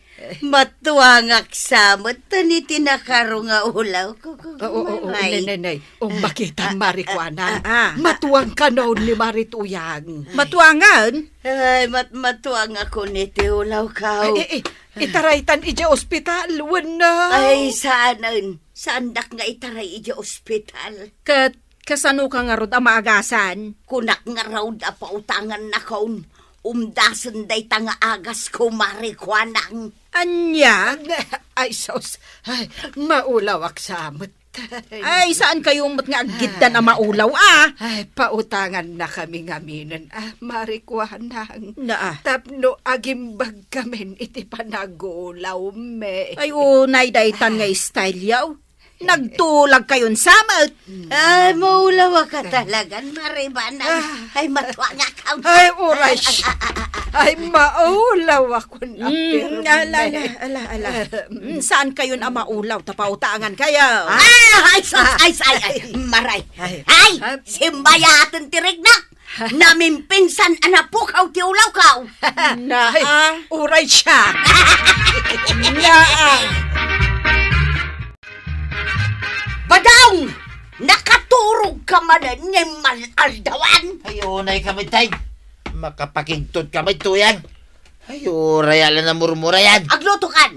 matuangak sa met iti nakaro nga ulaw ko, Oo, oo, oo, Maray. Nay, nay, nay. O, Ah, makita, ah, Mari ah, Kuanang. ah, ah. Matuang kanon ni Mari Tuyang. Matuangan? Ay, mat-, matuang ako niti ulaw ka. Ay, eh, eh, itaraytan iti ospital, wenno? Ay, saanen. Saandak nga itaray iti ospital. Ket kasano ka ngarud a maagasan? Kunak ngarud a pautangannakon. Umdasen dayta nga agas ko, Mari Kuanang. Ania? Ay, sus. Ay, maulawak sa met. Ay, saan kayo met nga aggiddan a maulaw, ah? Ay, pautangannakami ngaminen, ah, Mari Kuanang. Naa. Tapno agimbag kamin iti panagulawmi. Ay, unay daytan nga style yaw. Nagtulag kayon sa met. Ay, maulaw ka talagan, Mari Banang. Ah. Ay, matuangak. Ay, uray. Ay, maulaw ako na Mm, pirme. ala, ala, ala, ala. Mm, saan kayon a maulaw? Ta pautangan kayo. Ah, ay, sus, Ah. ay, ay, ay, maray. Ay. Ay, Ah. simbayaten ti riknak. Namimpinsan a napukaw ti ulaw kaw. Na, Ay, ah. uray siya. Na, ah. Badong! Nakaturog ka manen nga mal-aldawan? Ay, unay kami, tay. Makapakigtot kami, tuyang. Ay, uray ala na murmurayan. Agluto kan!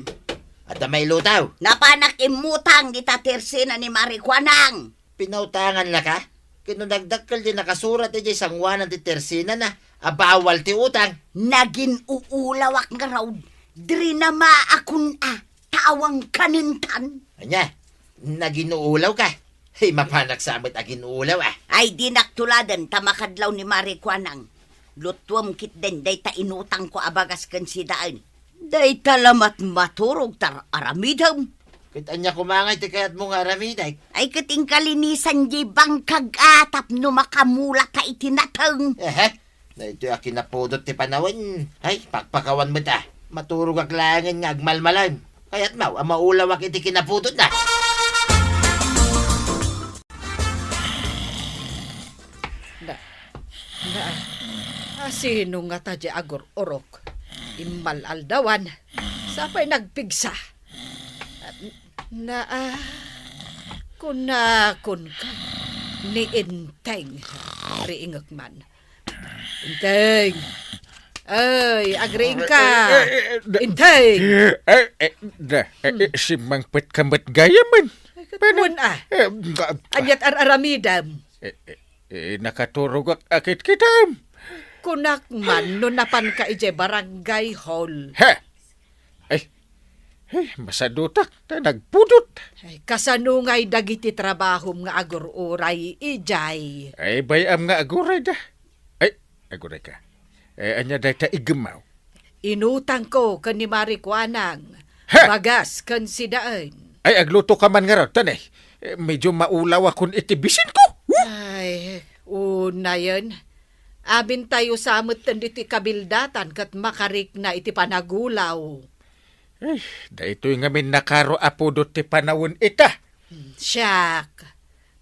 Adda mailuto. Napanak immutang dita tersena ni Mari Kuanang. Pinautangan na ka? Ket no nagdakkel ti nakasurat idiay sangoanan ti tersenana a bawal ti utang. Nagin-uulawak ngarud. Diri na maakun a. Ta awan kanentan. Ania? Naginuulaw ka? Hey, mapanak sa met aginuulaw, ah. Ay, dinak tuladen ta makadlaw ni Mari Kuanang. Lutuem ketdin dayta inutangko a bagas ken sidaen. Dayta la met maturog ta aramidem. Ket ania koma ngay ti kayatmo nga aramidek? Ay, ket inkalinisan diay bangkag a tapno makamula ta iti nateng. Ehe. Daytoy a kinapudot ti panawen. Ay, pakpakawan met a. Maturogak laengen nga agmalmalem. Kayatmo a maulawak iti kinapudotna. Na, na, ah, sino ngata diay agur-urok? Immal-aldawan. Sapay nagpigsa. Na, ah, kunakon ka ni Enteng. Riingek man. Enteng! Ay, agriingka. Eh, eh, eh, da- Integ. Eh, eh, da, eh, eh, Hmm. Simmangpetka met gayamen. Ay, ket Pero, wen, ah. eh, ga- Ania't ar-aramidem? Eh, eh, eh, nakaturogak a kitkitam. Kunak man no napanka idiay barangay hall. Ha? Ay, ay, masadutak ta nagpudot. Ay, kasano ngay dagiti trabahom nga agur-uray idiay? Ay, bay-am nga agurayda. Ay, agurayka. Eh, ania dayta iggemmaw? Inutangko ken ni Mari Kuanang, Ha! bagas ken sidaen. Ay, aglutoka man ngarud, tanay. Eh, medyo maulawakon iti bisinko. Huh! Ay, unayen. Amintayo sa metten ditoy kabildatan ket makarikna iti panagulaw. Eh, daytoy ngamin nakaro a pudot ti panawen ita. Hmm, siak,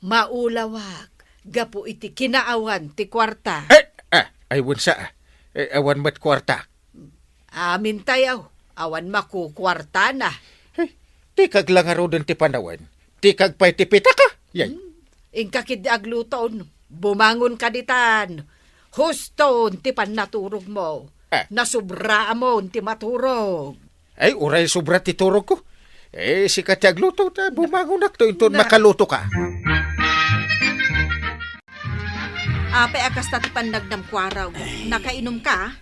maulawak gapu iti kinaawan ti kuarta. Eh, ah, ay, wensa, ah. Eh, awan met kuarta. Amintayo, awan makukuartana. Eh, tikag la ngaruden ti panawen. Tikag pay ti pitaka. Yay. Hmm, inka ketdi agluton. Bumangonka ditan. Huston ti pannaturogmo. Ah. Nasobraamon ti maturog. Ay, uray sobra ti turogko. Eh, sika ti agluto, ta bumangonakto inton Na- makalutoka. Apay a kasta ti pannagnam, Kuarog? Ay. Nakainumka?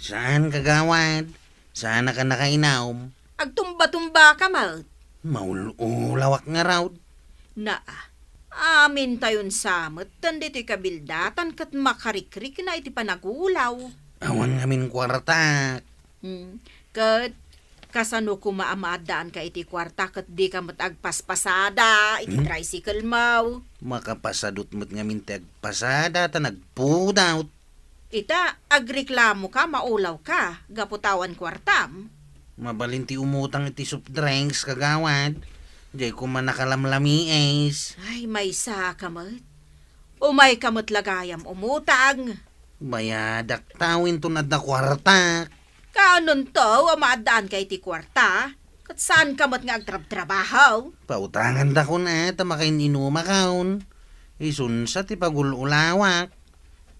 Saan, kagawad. Saannak a nakainum. Agtumba-tumbaka met. Maul-ulawak ngarud. Naa, amintayon sa metten ditoy kabildatan ket makarikrikna iti panagulaw. Awan ngamin kuartak. Hmm. Ket kasano koma a maaddaanka iti kuarta ket dika met agpaspasada iti Hmm? tricycle mo? Makapasadut met ngamin ti agpasada ta nagpudot. Ita, agreklamoka, maulawka, gapu ta awan kuartam. Mabalin ti umutang iti soft drinks, kagawad. Diay koma nakalamlamiis. Ay, maysaka met. Umayka met la gayam umutang. Bayadak ta, inton adda kuartak. Kaanonto a maaddaanka iti kuarta, ket saanka met nga agtrabtrabaho? Pautangandakon a ta makain-inumakon. Isunsa ti pagul-ulawak.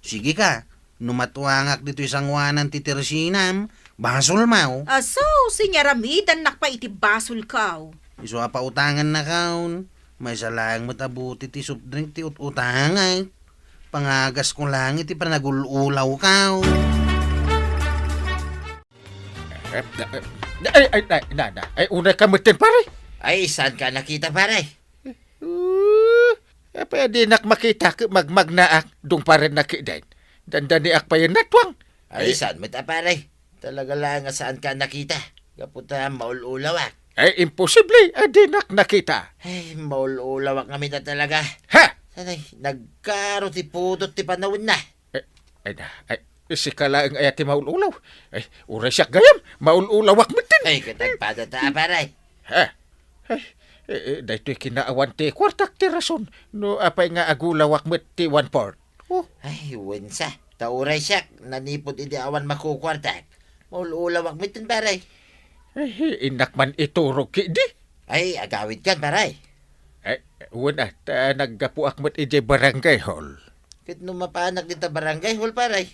Sige ka, no matuangak ditoy sangoanan ti tersinam, basolmo. Aso, siniaramidannak pay iti basolko. Isu a pautangannakon, maysa laeng met a bote ti soft drink ti ut-utangak. Pangagasko laeng iti panagul-ulawko. Eh, eh, eh, ay, ay, ay, na, na. Ay, unayka metten, pare. Ay, saanka a nakita, pare? Uh, apay a dinak makita ket magmagnaak, dungparen nakiden. Dandaniak payen natuang. Ay, Ay. saan met a, pare? Talaga laeng a saanka a nakita. Gapu ta maul-ulawak. Ay, imposible a dinak nakita. Ay, maul-ulawak ngamin a talaga. Ha? Sanay, nagkaro ti pudot ti panawenna. Eh, ay na, ay, sika laeng aya ti maul-ulaw. Ay, uray siak gayam, maul-ulawak metten. Ay, ket agpadata, pare. Ha? Ay, eh, eh, daytoy kinaawan ti kuartak ti rason. No apay nga agulawak met ti one-fourth. Oh. Ay, wensa. Ta uray siak, nanipud idi awan makukuartak. Maul-ulawak metten, pare. Ay, innak man iturog ketdi. Ay, agawidkan, pare. Ay, wen a, ta naggapuak met idiay barangay hall. Ket no mapanak dita barangay hall, pare?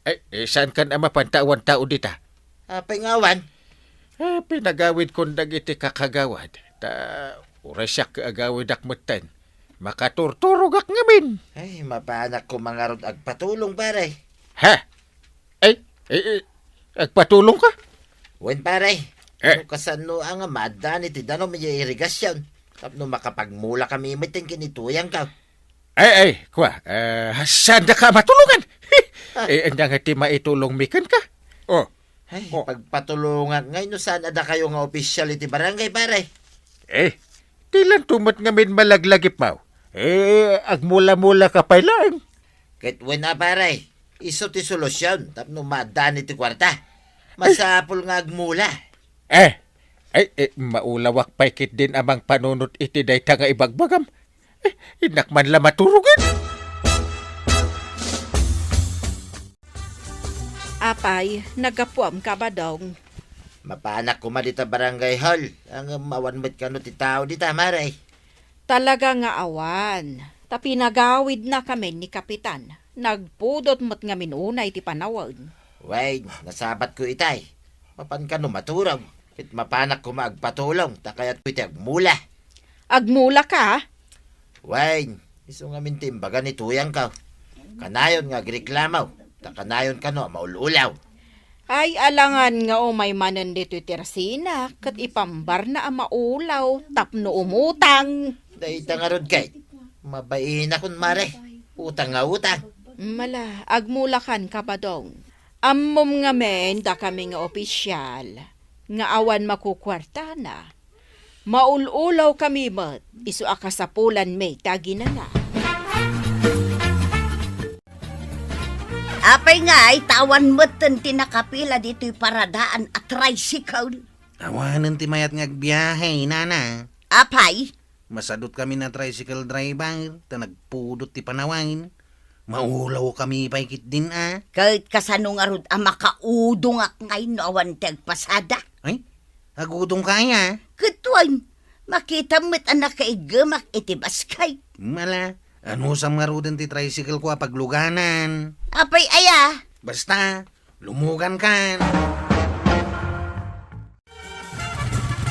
Ay, eh, saankan a mapan ta awan tao dita? Apay nga awan? Ah, pinagawidkon dagiti kakagawad. Ta uray siak agawidak metten. Makaturturogak ngamin. Ay, mapanak koma ngarud agpatulong, pare. Ha? Ay, eh, eh, agpatulongka? Wen, pare. Eh. No kasano a nga maaddaan iti danum idiay irigasion, tapno makapagmulakami metten ken ni tuyangko. Ay, ay, kua, eh, saandaka a matulongan? Ah. Eh, ania nga ti maitulongmi kenka? Oh. Ay, Oh. pagpatulongak ngay no saan a dakayo nga opisial iti barangay, pare. Eh, dilanto met ngamin malaglagipmo. Eh, agmula-mulaka pay laeng. Ket wen a, pare, isu ti solusion tapno maaddaan iti kuarta. Masapul nga agmula. Eh, ay, eh, maulawak pay ketdin a mangpanunot iti dayta nga ibagbagam. Eh, innak man la maturogen. Apay, naggapuam ka, Badong? Mapanak koma dita barangay hall. Ngem awan met kano ti tao dita, mare. Talaga nga awan. Ta pinagawidnakamin ni Kapitan. Nagpudot met ngamin unay ti panawen. Wen, nasabatko itay. Mapan kano maturog. Ket mapanak koma agpatulong, ta kayatko iti agmula. Agmulaka? Wen, isu ngamin ti imbaga ni tuyangko. Kanayon nga agreklamo, ta kanayon kano a maul-ulaw. Ay, alangan nga umay manen ditoy tersina, ket ipambarna a maulaw tapno umutang. Dayta ngarud ket, mabainakon mare, utang nga utang. Mala, agmulakan, Kabadong. Ammom ngamin dakami nga opisial nga awan makukuartana. Maul-ulaw kami met, isu a kasapulanmi ta aginana. Apay ngay, ta awan metten ti nakapila ditoy paradaan a tricycle? Awanen ti mayat nga agbiahe, nana. Apay? Masadut kami na tricycle driver, ta nagpudot ti panawen. Maulaw kami pay ketdin a. Ket kasano ngarud a makaudongak ngay no awan ti agpasada? Ay, agudongka aya? Ket wen, makitam met a nakaiggemak iti basket. Mala, anusam ngaruden ti tricycle ko a pagluganan? Apay aya? Basta, lumugankan.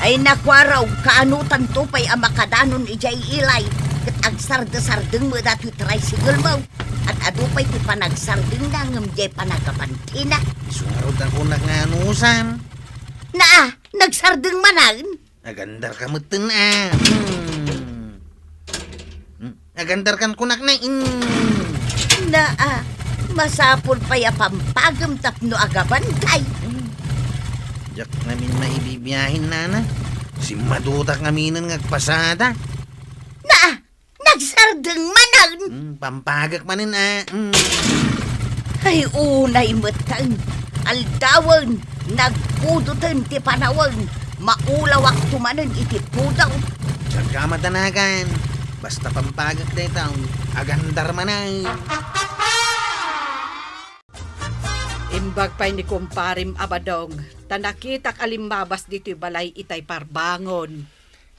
Ay, nakuaraw, kaanotanto pay a makadanon idiay ilay, ket agsardesardeng met datoy tricycle mo. Ad-adu pay ti panagsardengna ngem diay panagabantina. Isu ngarud a kunak nga anusam. Naa, nagsardeng manen. Agandarka metten a. Hmm. Hmm. Agandarkan kunak na in. Naa, masapul pay a pampagem tapno agabantay. Hmm. Diak ngamin maibibiahen, nana. Simmadutak ngaminen nga agpasada. Naa, nagsardeng manen. Hmm, pampagek manen a. Hmm. Ay, unay metten. Aldawen, nagpudoten ti panawen. Maulawakto manen iti pudot. Diak ka madanagan. Basta pampagek dayta, agandar manen. Imbag pay ni kumparem a Badong, ta nakitak a limmabas ditoy balay itay parbangon.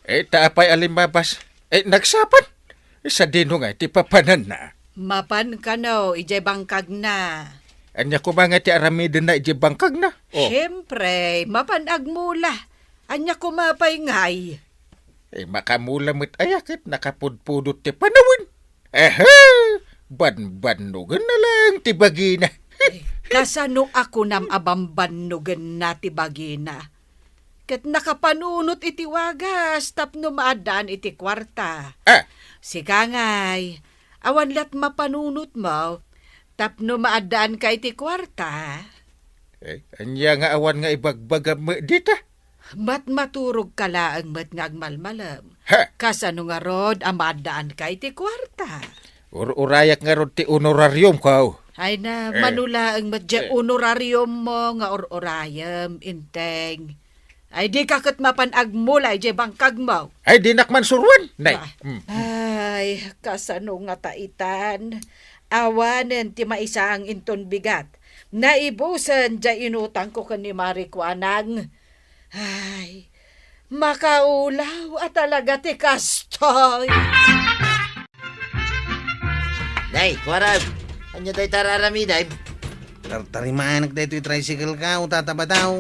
Eh, ta apay a limmabas? Eh, nagsapan? Sadino nga iti papananna? Mapan kano, idiay bangkagna. Ania koma nga ti aramidenna idiay bangkagna? Oh. Siempre, mapan agmula. Ania koma pay ngay? Eh, makamula met aya ket nakapudpudot ti panawen. Ehe! Banbannogenna laeng ti bagina. Eh, kasano a kunam a banbannogenna ti bagina? Ket nakapanunot iti wagas tapno maaddaan iti kuarta. Ah! Sika ngay, awan la't mapanunotmo tapno maaddaanka iti kuarta? Eh, ania nga awan nga ibagbagam met dita? Matmaturogka laeng met nga agmalmalem. Ha! Kasano ngarud a maaddaanka iti kuarta? Ur-urayak ngarud ti honorariumko. Ay na, eh, mano laeng met diay, eh, honorariummo nga ur-urayem, Inteng. Ay, dika ket mapan agmula idiay bangkagmo. Ay, dinak man suroen, nay. Ah. Hmm. Ay, kasano ngata itan? Awanen ti maisaang inton bigat. Naibusen diay inutangko ken ni Mari Kuanang. Ay, makaulaw a talaga ti kastoy. Nay, kuarag, ania dayta a aramidem? Tartarimaanak daytoy tricycle ko, Tata Badaw.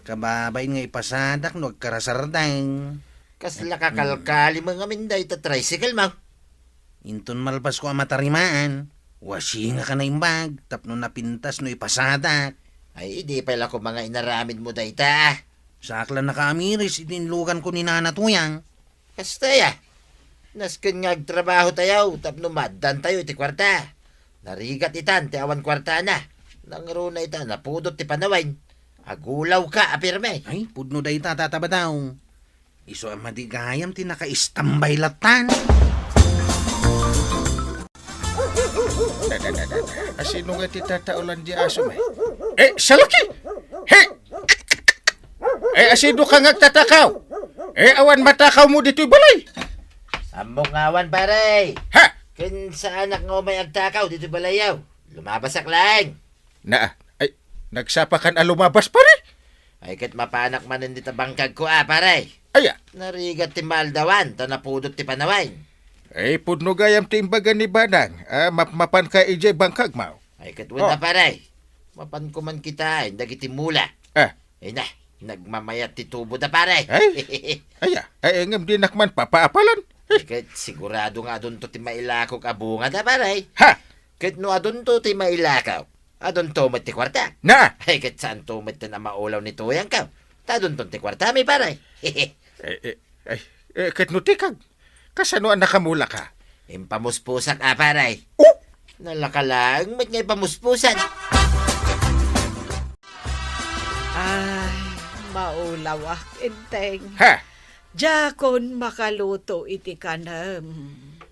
Kababain nga ipasadak no agkarasardeng. Kasla kakalkalim ngamin dayta tricycle mo. Inton malpasko a matarimaan, wasingak a naimbag tapno napintas no ipasadak. Ay, idi pay la koma nga inaramidmo dayta. Saak la nakaamiris iti inluganko ni Nana Tuyang. Kasta aya, nasken nga agtrabahotayo tapno maaddaantayo iti kuarta. Narigat itan ti awan kuartana. Nangruna ita napudot ti panawen. Agulawka a pirme. Ay, pudno dayta, Tata Badaw. Isu a madi gayam ti nakaistambay lattan. Asino nga ti tataolan di aso, may? Eh, salaki! He! Eh, asino ka nga agtatakaw? Eh, awan matakawmo ditoy balay. Ammok nga awan, pare. Ha? Ken saanak nga umay agtakaw ditoy balayaw. Lumabasak laeng. Naa, ay, nagsapakan a lumabas, pare? Ay, ket mapanak manen dita bangkagko a, pare. Aya? Narigat ti maaldawan, ta napudot ti panawen. Ay, pudno gayam ti imbaga ni Badang, a mapmapanka idiay bangkagmo. Ay, ket wen a, pare. Mapanko man kitaen dagiti mula. Ah. Ay na, nagmamayat ti tubo da, pare. Ay? Aya, ay, ngem dinak man papaapalan. Ket sigurado nga adunto ti mailakok a bunga da, pare. Ha? Ket no adunto ti mailakok, adunto met ti kuarta. Na? Ay, ket saanto met a maulaw ni Tuyangko. Ta adunto ti kuarta, mi pare. Eh, eh, ay, eh, ket no tikag, kasano a nakamulaka? Impamuspusak a, pare. Oh! Nalaka laeng met nga ipamuspusan. Ay, maulawak, Enteng. Ha? Diakon makaluto iti kanem.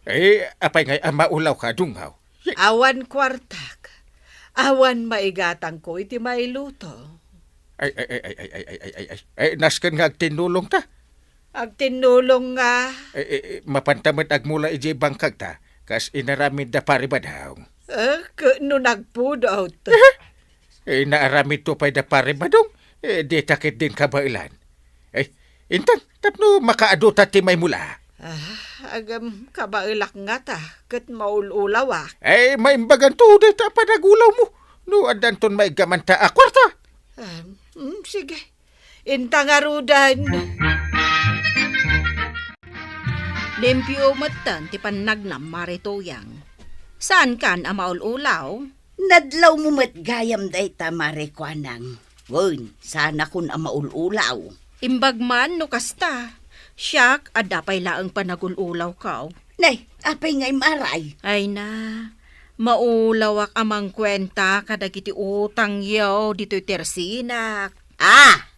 Eh, apay ngay a maulawka, Dunghaw? Awan kuartak. Awan maigatangko iti mailuto. Ay, ay, ay, ay, ay, ay, ay, ay, ay, ay. Ay, nasken nga agtinnulong ta. Agtinnulong nga. Eh, eh, eh, mapanta met agmula idiay bangkag ta, kas inaramid da Pare Badong. Eh, ke-, no nagpudot. Eh, naaramid to pay da Pare Badong. Eh, di ta ketdin kabaelan. Eh, Enteng, tapno makaadu ta ti maimula. Ah, agam, kabaelak ngata, ket maul-ulawak. Eh, maimbagan to, dayta a panagulawmo. No addanton maiggamanta a kuarta. Ah, mm, sige. Inta ngaruden. Limpio metten ti pannagnam, Mare Tuyang. Saankan a maul-ulaw? Nadlawmo met gayam dayta, Mare Kuanang. Wen, saanakon a maul-ulaw. Imbag man no kasta. Siak, adda pay laeng panagul-ulawko. Nay, apay ngay, Maray? Ay na, maulawak a mangkuenta kadagiti utangyo ditoy tersinak. Ah!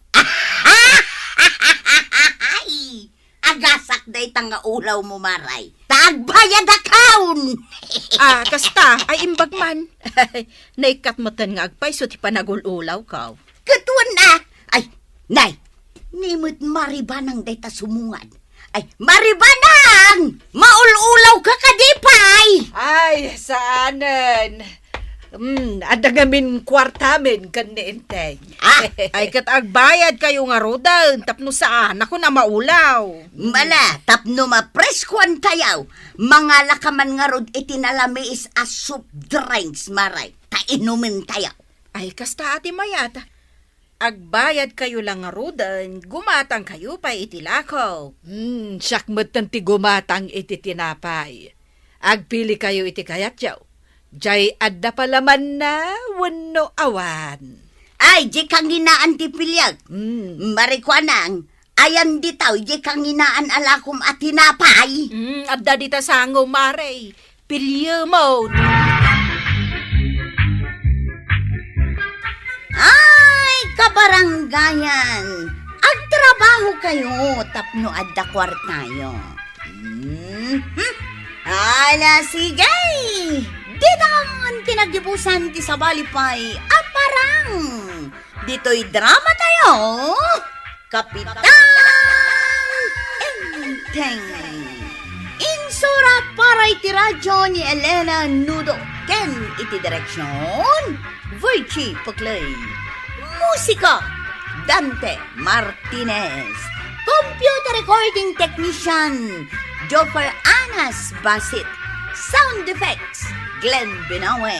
Ay! Agasak dayta nga ulawmo, Maray. Ta agbayadakon! Ah, kasta, ay imbag man. Naikkat metten nga agpayso ti panagul-ulawko. Ket wen a, ay, nay, ni met Mare Banang dayta sumungad. Ay, Mare Banang! Maul-ulawka kadi pay? Ay, saanen. Hmm, adda ngamin kuartamin ken ni Enteng. Ah! Ay, ket agbayadkayo ngaruden tapno saanakon a maulaw. Mala, tapno mapreskoantayo, mangalaka man ngarud iti nalamiis a soft drinks, Maray, ta inumentayo. Ay, kasta a ti mayat. Agbayadkayo la ngaruden, gumatangkayo pay iti lako. Hmm, siak metten ti gumatang iti tinapay. Agpilikayo iti kayatyo. Jay adda palamanna wenno awan. Ay, di kanginaan ti piliek. Hmm. Mare Kuanang, ayan ditaw, di kanginaan a lakom a tinapay. Hmm, adda dita sango, Mare. Piliemon. Ay, kabarangayan, agtrabahokayo tapno adda kuartayo. Mhm. Ala, sige. Dita nga man pinagdibusan ti sabali pay a parang. Ditoy drama tayo, Kapitan Enteng. Insura para iti radyo ni Elena Nudo ken iti direksyon, Virgie Paclay. Musika, Dante Martinez. Computer recording technician, Joffer Anas Basit. Sound effects, Glenn Binawe.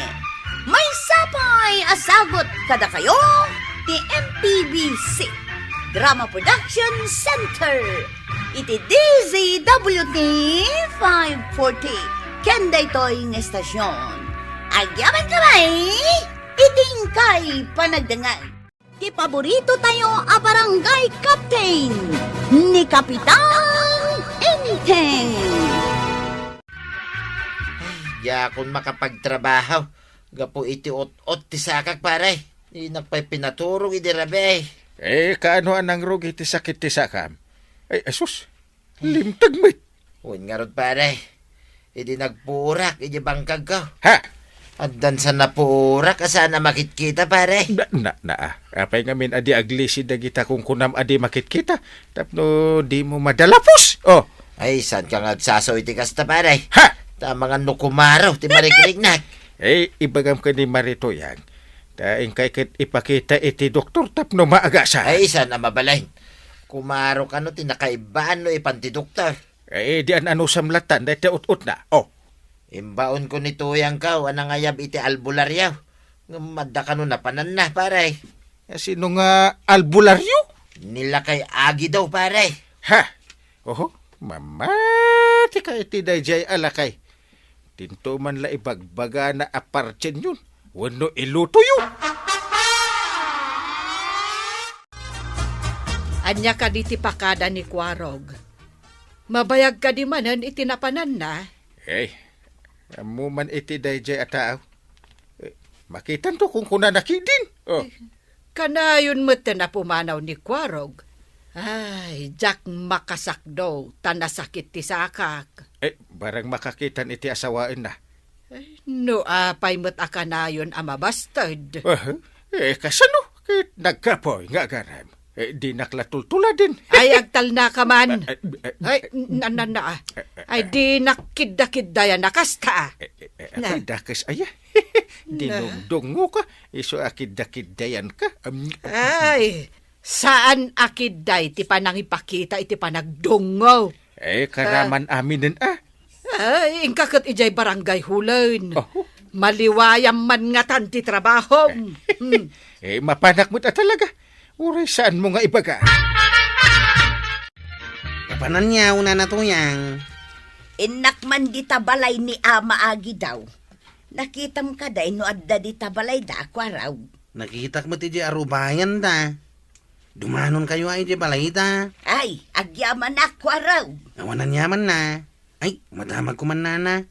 Maysa pay a sagut kadakayo ti M P B C Drama Production Center iti D Z W T five forty ken daytoy nga estasion. Agyamankami iti inkay panagdengngeg. Ti paborito tayo a barangay captain, ni Kapitan Enteng. Ay, diakon makapagtrabaho gapu iti ut-ot ti sakak, pare. Dinak pay pinaturog idi rabii. Eh, kaano a nangrugi ti sakit ti sakam? Ay, asus, limteg met. Wen ngarud, pare. Idi nagpurak iti bangkagko. Ha? Addan sa napurak a saan a makitkita, pare. Na, na, na, ah. Apay ngamin a di aglisi dagita kunkunam a di makitkita? Tapno dimo madalapos. Oh. Ay, saanka nga agsasaw iti kasta, pare? Ha? Ta mangan no kumaro ti mariknaknak. Eh, ibagam ken ni Mare Tuyang. Ta inkay ket ipakita iti doktor tapno maagasan. Ay, saan a mabalin. Kumaro kano ti nakaibbaan no ipan ti doktor. Eh, di an-anusam latan dayta ut-otna. Oh. Imbaonko ni Tuyangko a nangayab iti albularyo. Ngem adda kano napananna, pare. Sino nga albularyo? Ni Lakay Agidaw, pare. Ha? Oho, mamatika iti daydiay a lakay. Dinto man la ibagbagana a partienyon wenno ilutoyo. Ania kadi ti pakada ni Kuarog? Mabayag kadi manen iti napananna? Ay, ammo man iti daydiay a tao. Eh, makitanto kunkunana ketdin. Oh. Kanayon met a pumanaw ni Kuarog. Ay, diak makasakdo, ta nasakit ti sakak. Eh, barang makakitan iti asawaenna. Ay, no apay met a kanayon a mabasted. Ah, eh, kasano? Ket nagkapoy nga agarem. Eh, dinak la tultuladen. Ay, agtalna ka man. Eh, eh, eh, Ay, eh, na, na, na, ah. Eh, eh, Ay, eh. Dinak kidda-kiddayan a kasta, ah. Eh, eh, eh, Na. Ako'y dakes aya. Na. Dinungdungngo ka, isu a kidda-kiddayan ka. Am, Ay, saan a kidday ti panangipakita iti panagdungngo. Eh, karaman aminen, ah. Ay, inka ket idiay barangay hulen. Oh. Maliwayam man ngatan ti trabahom. Hmm. Eh, mapanak met a talaga. Uray saanmo nga ibaga. Napananyaw, Nana Tuyang. Innak man dita balay ni Ama Agidaw. Nakitam kadi no adda dita balayda, Kuarog? Nakitak met idiay arubayanda. Dumanonkayo a idiay balayda. Ay, agyamanak, Kuarog. Awan aniamanna. Ay, madamagko man, Nana.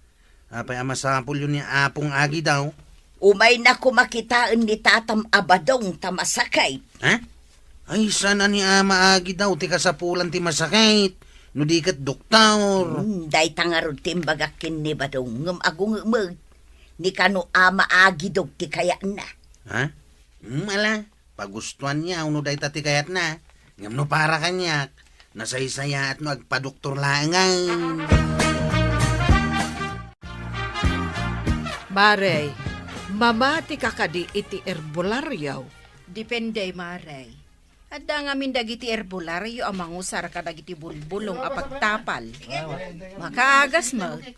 Apay a masapulyo ni Apong Agidaw? Umayna koma kitaen ni Tatam a Badong ta masakit. Ha? Ay, saan a ni Ama Agidaw ti kasapulan ti masakit, no di ket doktor. Hmm, dayta ngarud ti imbagak ken ni Badong, ngem agungemek. Ni kano Ama Agidaw ti kayatna. Ha? Hmm, ala. Pagustoanna no dayta ti kayatna, ngem no para kaniak, nasaysayaat no agpadoktor laengen. Mare, mamatika kadi iti erbolario? Depende, Mare. Adda ngamin dagiti erbolario a mangusar kadagiti bulbulong a pagtapal. Makaagas met.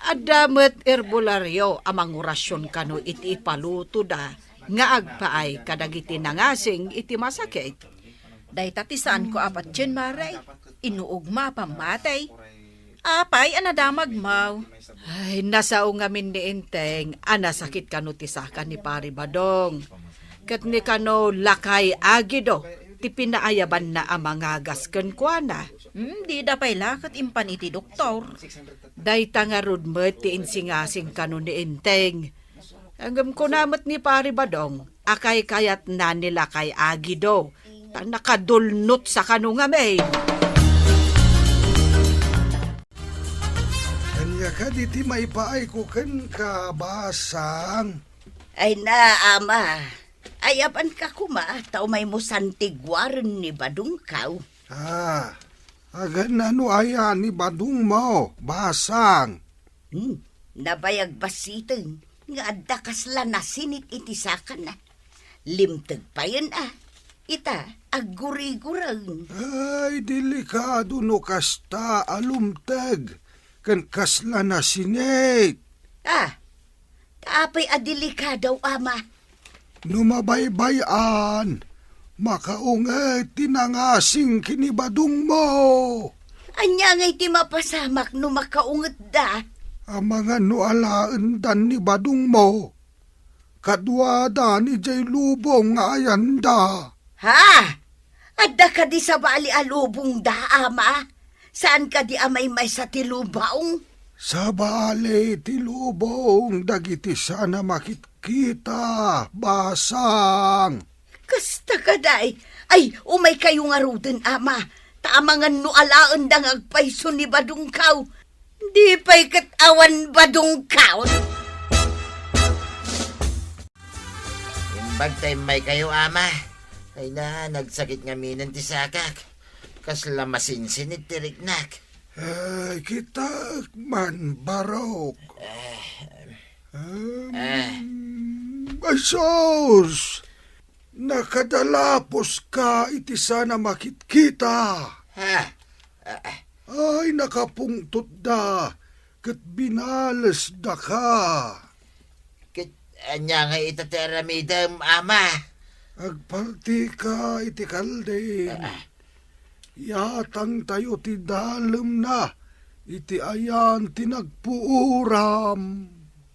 Adda met erbolario a mangurasion kano iti ipalutoda nga agpaay kadagiti nangasing iti masakit. Dayta ti saanko a patien, Mare. Inuogma a pammatey. Apay a nadamagmo? Ay, nasao ngamin ni Enteng a nasakit kano ti saka ni Pari Badong. Ket ni kano Lakay Agido ti pinaayabanna a mangagas kenkuana. Hmm, dida pay la ket impan iti doktor. Dayta ngarud met ti insingasing kano ni Enteng. Ngem kuna met ni Pari Badong a kaykayatna ni Lakay Agido, ta nakadulnot sa kano ngamin. Ania kadi ti maipaayko kenka, Basang? Ay na, Ama. Ayabanka koma, ta umaymo santiguaren ni Badongkaw. Ah, aganna no aya ni Badongmo, Basang? Hmm, nabayag bassiten nga adda kasla nasinit iti sakana. Limteg payen a. Ita, agguriguren. Ay, delikado no kasta a lumteg ken kasla nasinit. Ah, ta apay a delikado, Ama? No mabaybay-an, makaunget ti nangasing ken ni Badongmo. Ania ngay ti mapasamak no makaungetda? Amangan no alaendan ni Badongmo. Kaduada idiay lubong nga ayanda. Ha? Adda kadi sabali a lubongda, Ama? Saan kadi a maymaysa ti lubong? Sabali ti lubong dagiti saan a makitkita, Basang. Kasta kadi? Ay, umaykayo ngaruden, Ama. Ta amangan no alaenda nga agpayso ni Badongkaw. Di pay ket awan Badongkaw. Imbag ta immaykayo, Ama. Ay na, nagsakit ngaminen ti sakak. Kasla masinsinit ti riknak. Ay, kitak man, Barok. Eh, Em, eh. Ay, sus! Nakadalaposka iti saan a makitkita. Ha? Ah, ah. Ay, nakapungtotda, ket binalesdaka. Ket, Ania ngay ita ti aramidem, Ama? Agpartika iti kalding. Ah. Yatangtayo ti dalemna iti ayan ti nagpuuram.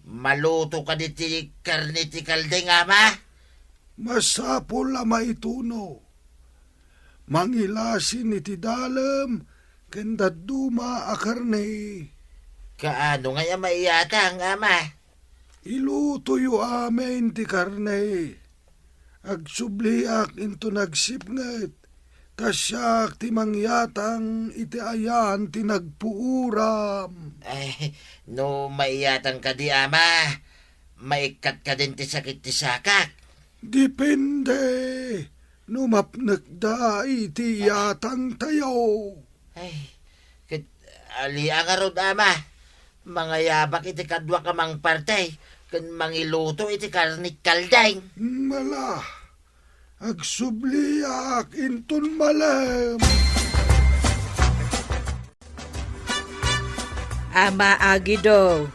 Maluto kadi ti karne ti kalding, Ama? Masapul a maituno. Mangilasin iti dalem ken dadduma a karne. Kaano ngay a maiyatang, Ama? Ilutoyo amin ti karne. Agsubliak inton agsipnget, ta siak ti mangyatang iti ayan ti nagpuuram. Ay, no maiyatang kadi, Ama, maikkat kadin ti sakit ti sakak? Depende no mapnekda iti iyatangtayo. Ay, ket ali a ngarud, Ama. Mangayabak iti kaduak a mangparti ken mangiluto iti karne ti kalding. Mala, agsubliak inton malem. Ama Agido,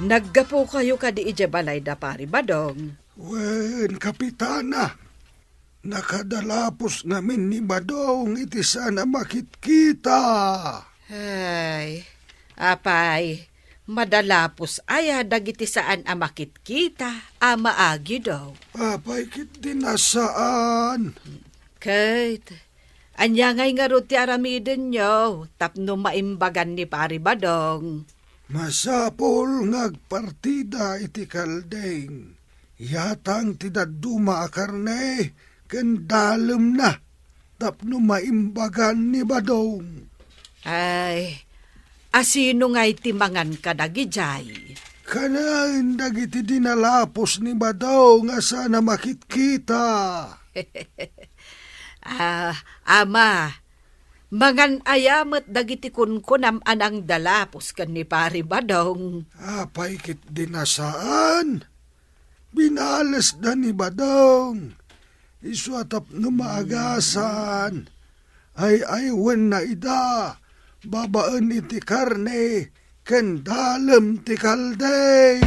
naggapukayo kadi idiay balay da Pari Badong? Wen, Kapitana. Nakadalapos ngamin ni Badong iti saan a makitkita. Ay, apay, madalapos aya dagiti saan a makitkita, Ama Agido? Apay ketdi a saan? Ket, ania ngay ngarud ti aramidenyo tapno maimbagan ni Pari Badong? Masapul nga agpartida iti kalding. Yatang ti dadduma a karne ken dalemna tapno maimbagan ni Badong. Ay, asino ngay ti mangan kadagidiay? Kanen dagiti dinalapos ni Badong a saan a makitkita. Ah, Ama, mangan aya met dagiti kunkunam a nangdalapos ken ni Pari Badong? Apay ketdi a saan? Binalesda ni Badong. Isu a tapno maagasan, ay-aywenna ida babaen iti karne ken dalem ti kalding.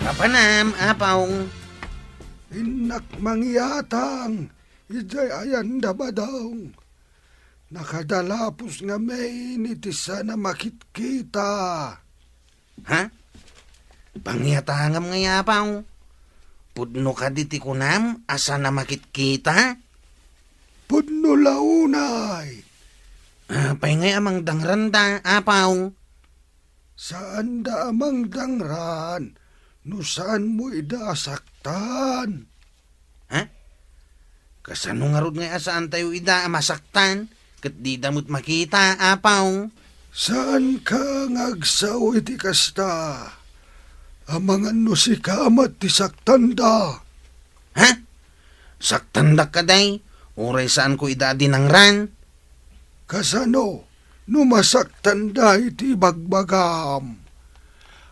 Mapanam, Apo. Innak mangyatang idiay ayan da Badong. Nakadalapos ngamin iti saan a makitkita. Ha? Pangyatangam ngay, Apo? Pudno kadi ti kunam a saan a makitkita? Pudno la unay. Apay ngay a mangdangranda, Apo? Saanda a mangdangran no saanmo ida a saktan. Ha? Kasano ngarud ngay a saantayo ida a masaktan ket dida met makita, Apo? Saanka nga agsao iti kasta. Amangan no sika met ti saktanda. Ha? Saktandak kadi? Uray saanko ida a dinangran? Kasano no masaktanda iti ibagbagam?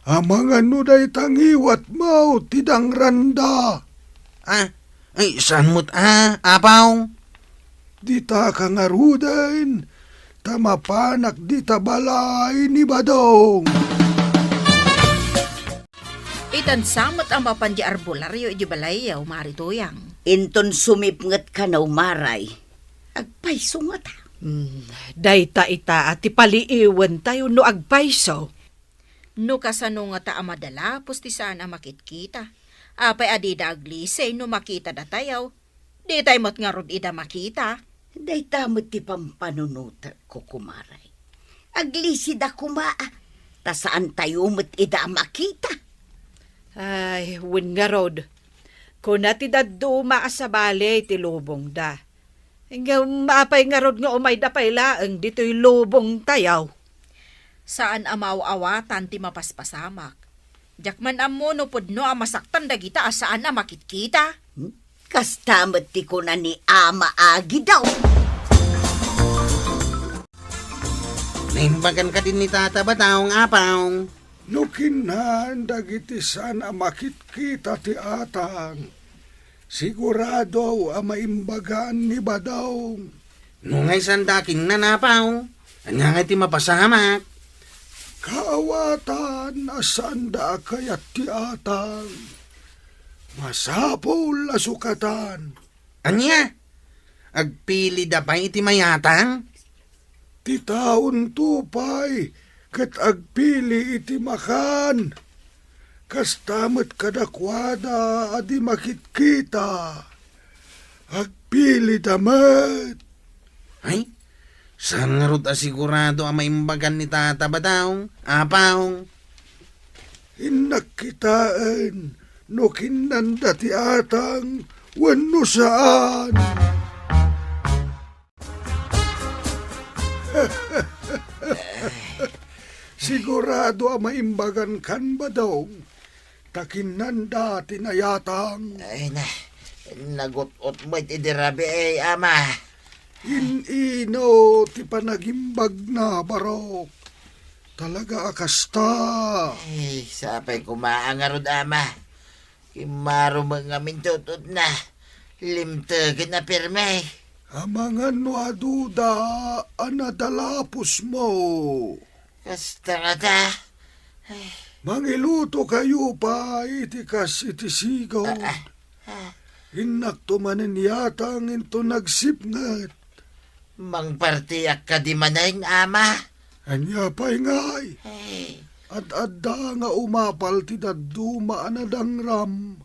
Amangan no dayta ngiwatmo ti dangranda. Ah, ay, saan met a, Apo? Ditaka ngaruden, ta mapanak dita balay ni Badong. Itan sa met a mapan di arbularyo idi balayyo, Mari Tuyang. Inton sumipnget kano, Maray, agpayso ngata. Hmm, dayta ita a ti paliiwentayo no agpayso. No kasano ngata a madalapos ti saan a makitkita, apay a dida aglisi no makita datayo? Ditay met ngarud ida makita. Dayta met ti pampanunotek, kukumaray. Aglisida koma, ta saantayo met ida a makita. Ay, wen ngarud. Kuna ti dadduma a sabali ti lubongda. Ngem apay ngarud nga umayda pay laeng ditoy lubongtayo? Saan a maaw-awatan ti mapaspasamak. Diak man ammo no pudno a masaktan dagita a saan a makitkita. Hmm? Kasta met ti kuna ni Ama Agidaw. Naimbagan kadi ni Tata Badong, Apo? No kinnan dagiti saan a makitkita ti atang, sigurado a maimbagan ni Badong. No ngay saan da kinnan, Apo, ania ngay ti mapasamak? Kaawatan a saanda a kayat ti atang. Masapul a sukatan. Ania? Agpilida pay iti mayatang? Ti taonto pay ket agpili iti makan. Kasta met kadakuada a di makitkita. Agpilida met. Ay, saan ngarud a sigurado a maimbagan ni Tata Badong, Apong? Innak kitaen no kinnanda ti atang wenno saan. Sigurado a maimbagan kan Badong ta kinnanda ti nayatang. Ay na, nagut-ot met idi rabii, Ama. In-ino ti panagimbagna, Barok? Talaga a kasta. Ay, sapay koma a ngarud, Ama. Kimmaro met ngamin ti ut-utna. Limtegen a pirme. Amangan no aduda a nadalapusmo. Kasta ngata. Ay. Mangilutokayo pay iti kas iti sigud. Ah, ah, ah. Innakto manen yatang inton nagsipnget. Mangpartiak kadi manen, Ama? Ania pay ngay? Ay. Ad-adda nga umapal ti dadduma a nadangram.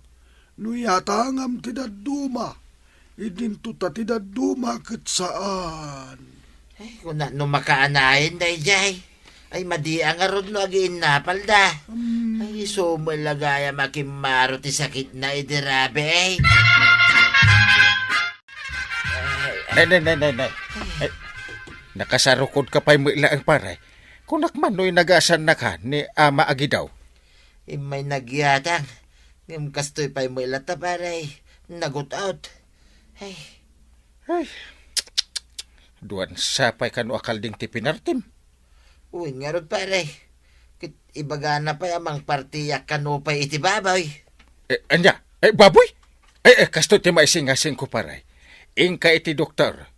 No yatangam ti dadduma, idinto ta ti dadduma ket saan. Ay, kuna no makaanayen daydiay. Ay, madi a ngarud no agiinnapalda. Hmm. Ay, isu met la gayam a kimmaro ti sakitna idi rabii. Nay, nay, nay, nay, nay. Ay, nakasarukodka pay met laeng, pare. Kunak man no inagasannaka ni Ama Agidaw. Immay nagyatang. Ngem kastoy pay met latta, pare. Nagut-ot. Ay. Ay. Duan sapay kano a kalding ti pinartim. Wen ngarud, pare. Ket ibagana pay a mangpartiak kano pay iti baboy. Eh, ania? Eh, baboy? Eh, eh, kastoy ti maisingasingko, pare. Inka iti doktor.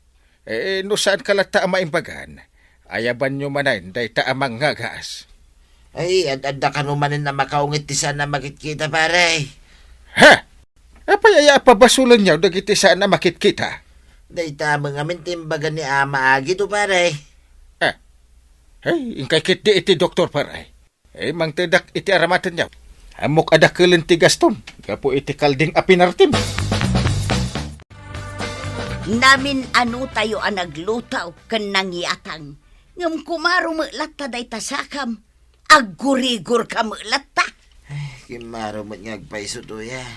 Eh, no saanka latta a maimbagan, ayabanyo manen dayta a mangngagas. Ay, ad-adda kano manen a makaunget ti saan a makitkita, pare. Ha? Apay aya a pabasolenyo dagiti saan a makitkita? Dayta met ngamin ti imbaga ni Ama Agidaw, pare. Ah. Ay, inkay ketdi iti doktor, pare. Eh, mangtedak iti aramatenyo. Ammok a dakelen ti gastom gapu iti kalding a pinartim. Namin-anotayo a nagluto ken nangyatang, ngem kumaro met latta dayta sakam. Aggurigorka met latta. Ay, kimmaro met nga agpayso, Tuyang.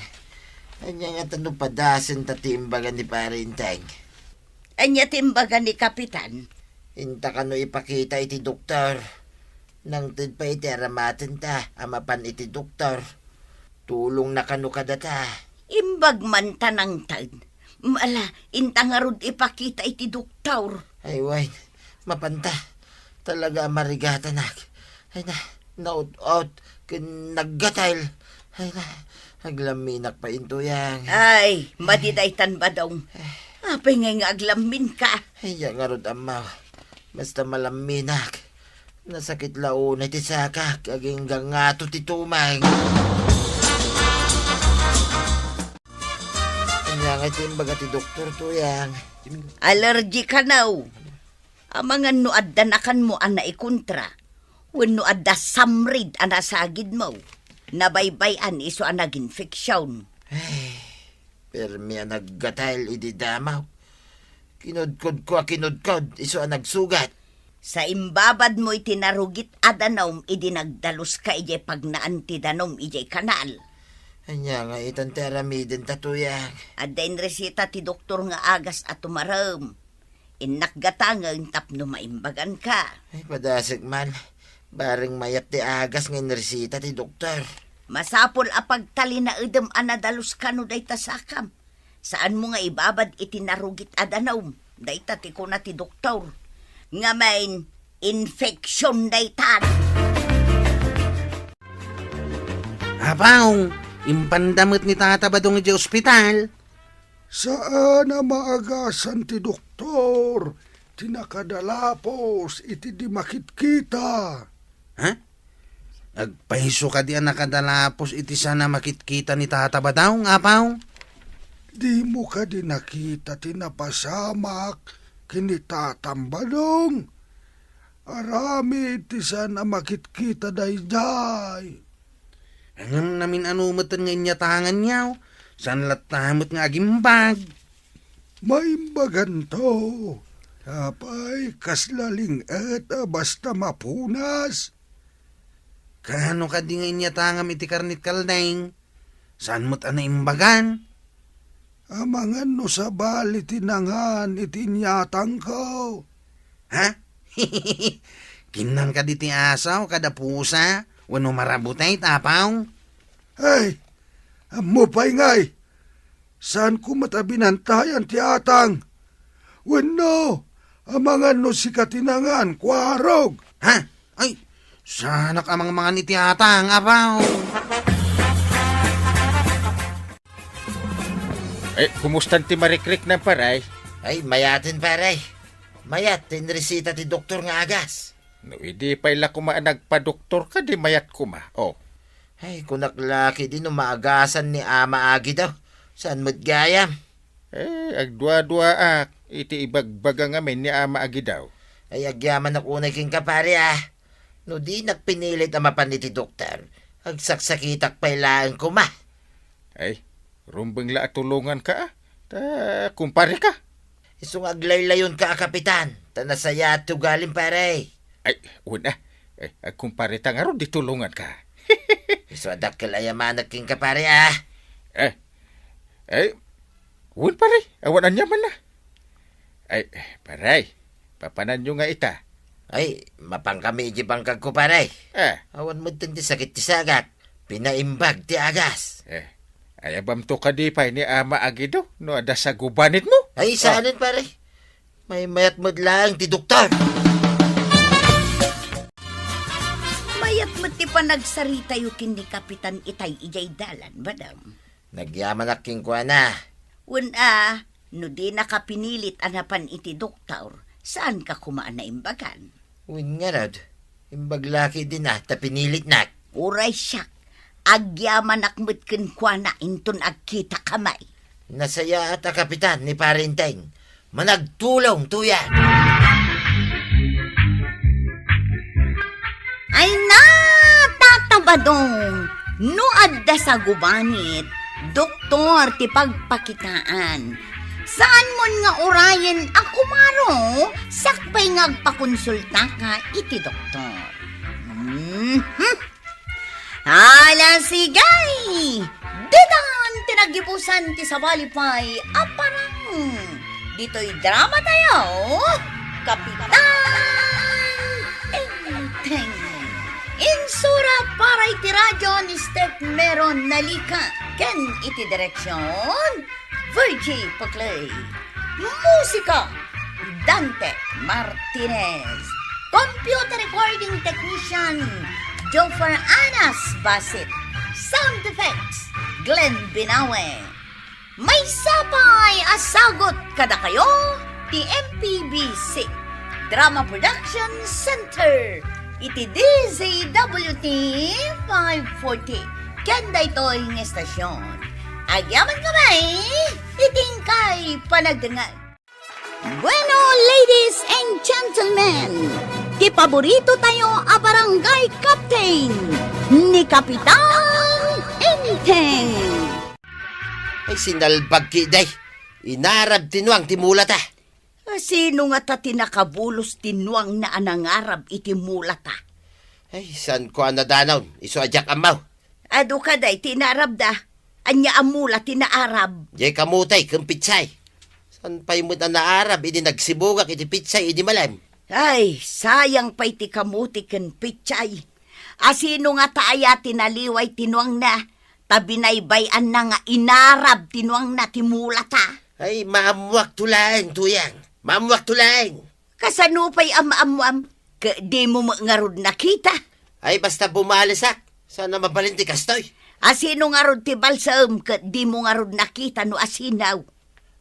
Ania ngata no padasenta ti imbaga ni Pare Enteng? Ania ti imbaga ni Kapitan? Inta kano ipakita iti doktor. Nangted pay iti aramatenta a mapan iti doktor. Tulongna kano kadata. Imbag man ta nangted. Ala, inta ngarud ipakita iti doktor. Ay, wen, mapanta. Talaga a marigatanak. Ay na, naut-ot, ken naggatel. Ay na, aglamminak pay, Tuyang. Ay, madi daytan, Badong. Apay ngay nga aglamminka? Ay, ya ngarud, Ama. Basta malamminak. Nasakit la unay ti sakak, agingga ngato ti tumeng. Ania ngay ti imbaga ti doktor, Tuyang? Allergy kano. Amangan no adda nakanmo a naikontra, wenno adda samrid a nasagidmo, nabaybay-an isu a naginfeksion. Ay, permi a naggatel idi damaw. Kinudkodko a kinudkod, isu a nagsugat. Sa imbabadmo iti narugit a danum idi nagdaluska idiay pagnaan ti danum idiay kanal. Ania nga itan ti aramidenta, Tuyang? Adda inresita ti doktor nga agas a tumarem. Innak gatangen tapno maimbaganka. Ay, padasek man. Bareng mayat ti agas nga inresita ti doktor. Masapul a pagtalinaedem a nadalus kano dayta sakam. Saanmo nga ibabad iti narugit a danum. Dayta ti kuna ti doktor. Ngamin, infection daytan. Abaw, impanda met ni Tata Badong idiay ospital. Saan a maagasan ti doktor ti nakadalapos iti di makitkita. Ha? Agpayso kadi a nakadalapos iti saan a makitkita ni Tata Badong, Apaw? Dimo kadi nakita ti napasamak ken ni Tatam Badong? Aramid ti saan a makitkita daydiay. Ngem namin-ano metten nga inyatanganyo, saan latta met nga agimbag. Maimbaganto. Apay, kasla ling-et a basta mapunas. Kaano kadi nga inyatangam iti karnit kaldeng? Saan met a naimbagan? Amangan no sabali ti nangan iti inyatangko. Ha? Kinnan kadi ti asaw kada pusa wenno marabutay, Apaw? Ay, ammo pay ngay. Saanko met a binantayan ti atang. Wenno, amangan no sika ti nangan, kuarog. Ha? Ay, saanak a mangmangan iti atang, Apaw. Eh, kumusta ti marikriknam, pare? Ay, mayaten, pare. Mayat ti inresita ti doktor nga agas. No idi pay la koma a nagpadoktor kadi mayat koma. Oh. Ay, kunak la ketdi no maagasan ni Ama Agidaw. Saan met gayam? Eh, agduaduaak iti ibagbaga ngamin ni Ama Agidaw. Ay, agyamanak unay kenka, pare, ah. No dinak pinilit a mapan iti doktor, agsaksakitak pay laeng koma. Ay, rumbeng la a tulonganka, ah. Ta kumpareka. Isu nga aglayllayonka a kapitan, ta nasayaat ti ugalim, pare. Ay, wen, ah. Ay, agkumpareta ngarud di tulonganka. Isu a dakkel a yamanek kenka, pare, ah. Eh, ay, wen, pare, awan aniamanna. Ay, pare, papananyo nga ita? Ay, mapankami iti bangkagko, pare. Eh. Awan metten ti sakit ti sagak. Pinaimbag ti agas. Eh, ayabamto kadi pay ni Ama Agido no adda sagubanitmo? Ay, saanen, pare. Maymayat met laeng ti doktor. Mayat met ti panagsaritayo ken ni Kapitan itay idiay dalan, madam. Nagyamanak kenkuana. Wen a, no dinaka pinilit a napan iti doktor, saanka koma a naimbagan? Wen ngarud, imbag la ketdin a ta pinilitnak. Uray siak, agyamanak met kenkuana inton agkitakami. Nasayaat a kapitan ni Pare Enteng. Managtulong, Tuyang! Ay na, Tata Badong, no adda sagubanit, doktor ti pagpakitaan. Saan mon nga urayen a kumaro, sakbay nga agpakonsultaka iti doktor. Mhm. Ala, sige! Ditan ti naggibusan ti sabali pay a parang. Ditoy drama tayo, Kapitan Enteng. Insurat para iti radyo ni Steph Meron Nalika ken iti direksyon, Virgie Paclay. Musika, Dante Martinez. Computer recording technician, Joffer Anas Basit. Sound effects, Glenn Binawe. Maysa pay a sagut kadakayo ti M P B C Drama Production Center iti D Z W T five forty. Ken daytoy nga estasyon, agyamankami iti inkay panagdengngeg. Bueno, ladies and gentlemen, ti paborito tayo a barangay captain, ni Kapitan Enteng. Ay, sinalbag ki, day. Inarab ti nuang ti mulata. Sino ngata ti nakabulos ti nuangna a nangarab iti mulata? Ay, saanko a nadanaw, isu a diak ammo. Adu kadi ti inarabda. Ania a mula ti naarab? Diay kamote ken pitsay. Saan pay met a naarab idi nagsibugak iti pitsay idi malem? Ay, sayang pay ti kamote ken pitsay. Asino ngata aya ti naliway ti nuangna? Ta binaybay-anna nga inarab ti nuangna ti mulata. Ay, maammuakto laeng, Tuyang. Maammuakto laeng. Kasano pay a maammuam? Ket dimo met ngarud nakita? Ay, basta bumalisak. Saan a mabalin ti kastoy? Asino ngarud ti balsam ket dimo ngarud nakita no asino?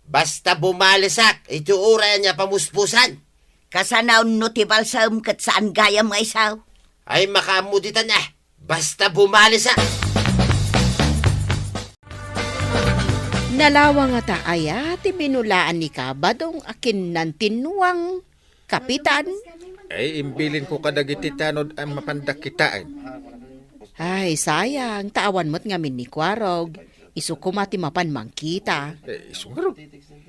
Basta bumalisak, iti uray ania pamuspusan. Kasano no ti balsam ket saan gayam nga isu? Ay, makaammo ditan, ah. Basta bumalis, ah. Nalawa ngata aya ti binulaan ni Kabadong a kinnantinnuang, Kapitan? Ay, imbilinko kadagiti tanod a mapanda kitaen. Ay, sayang, ta awan met ngamin ni Kuarog. Isu koma ti mapan mangkita. Eh, isu ngarud.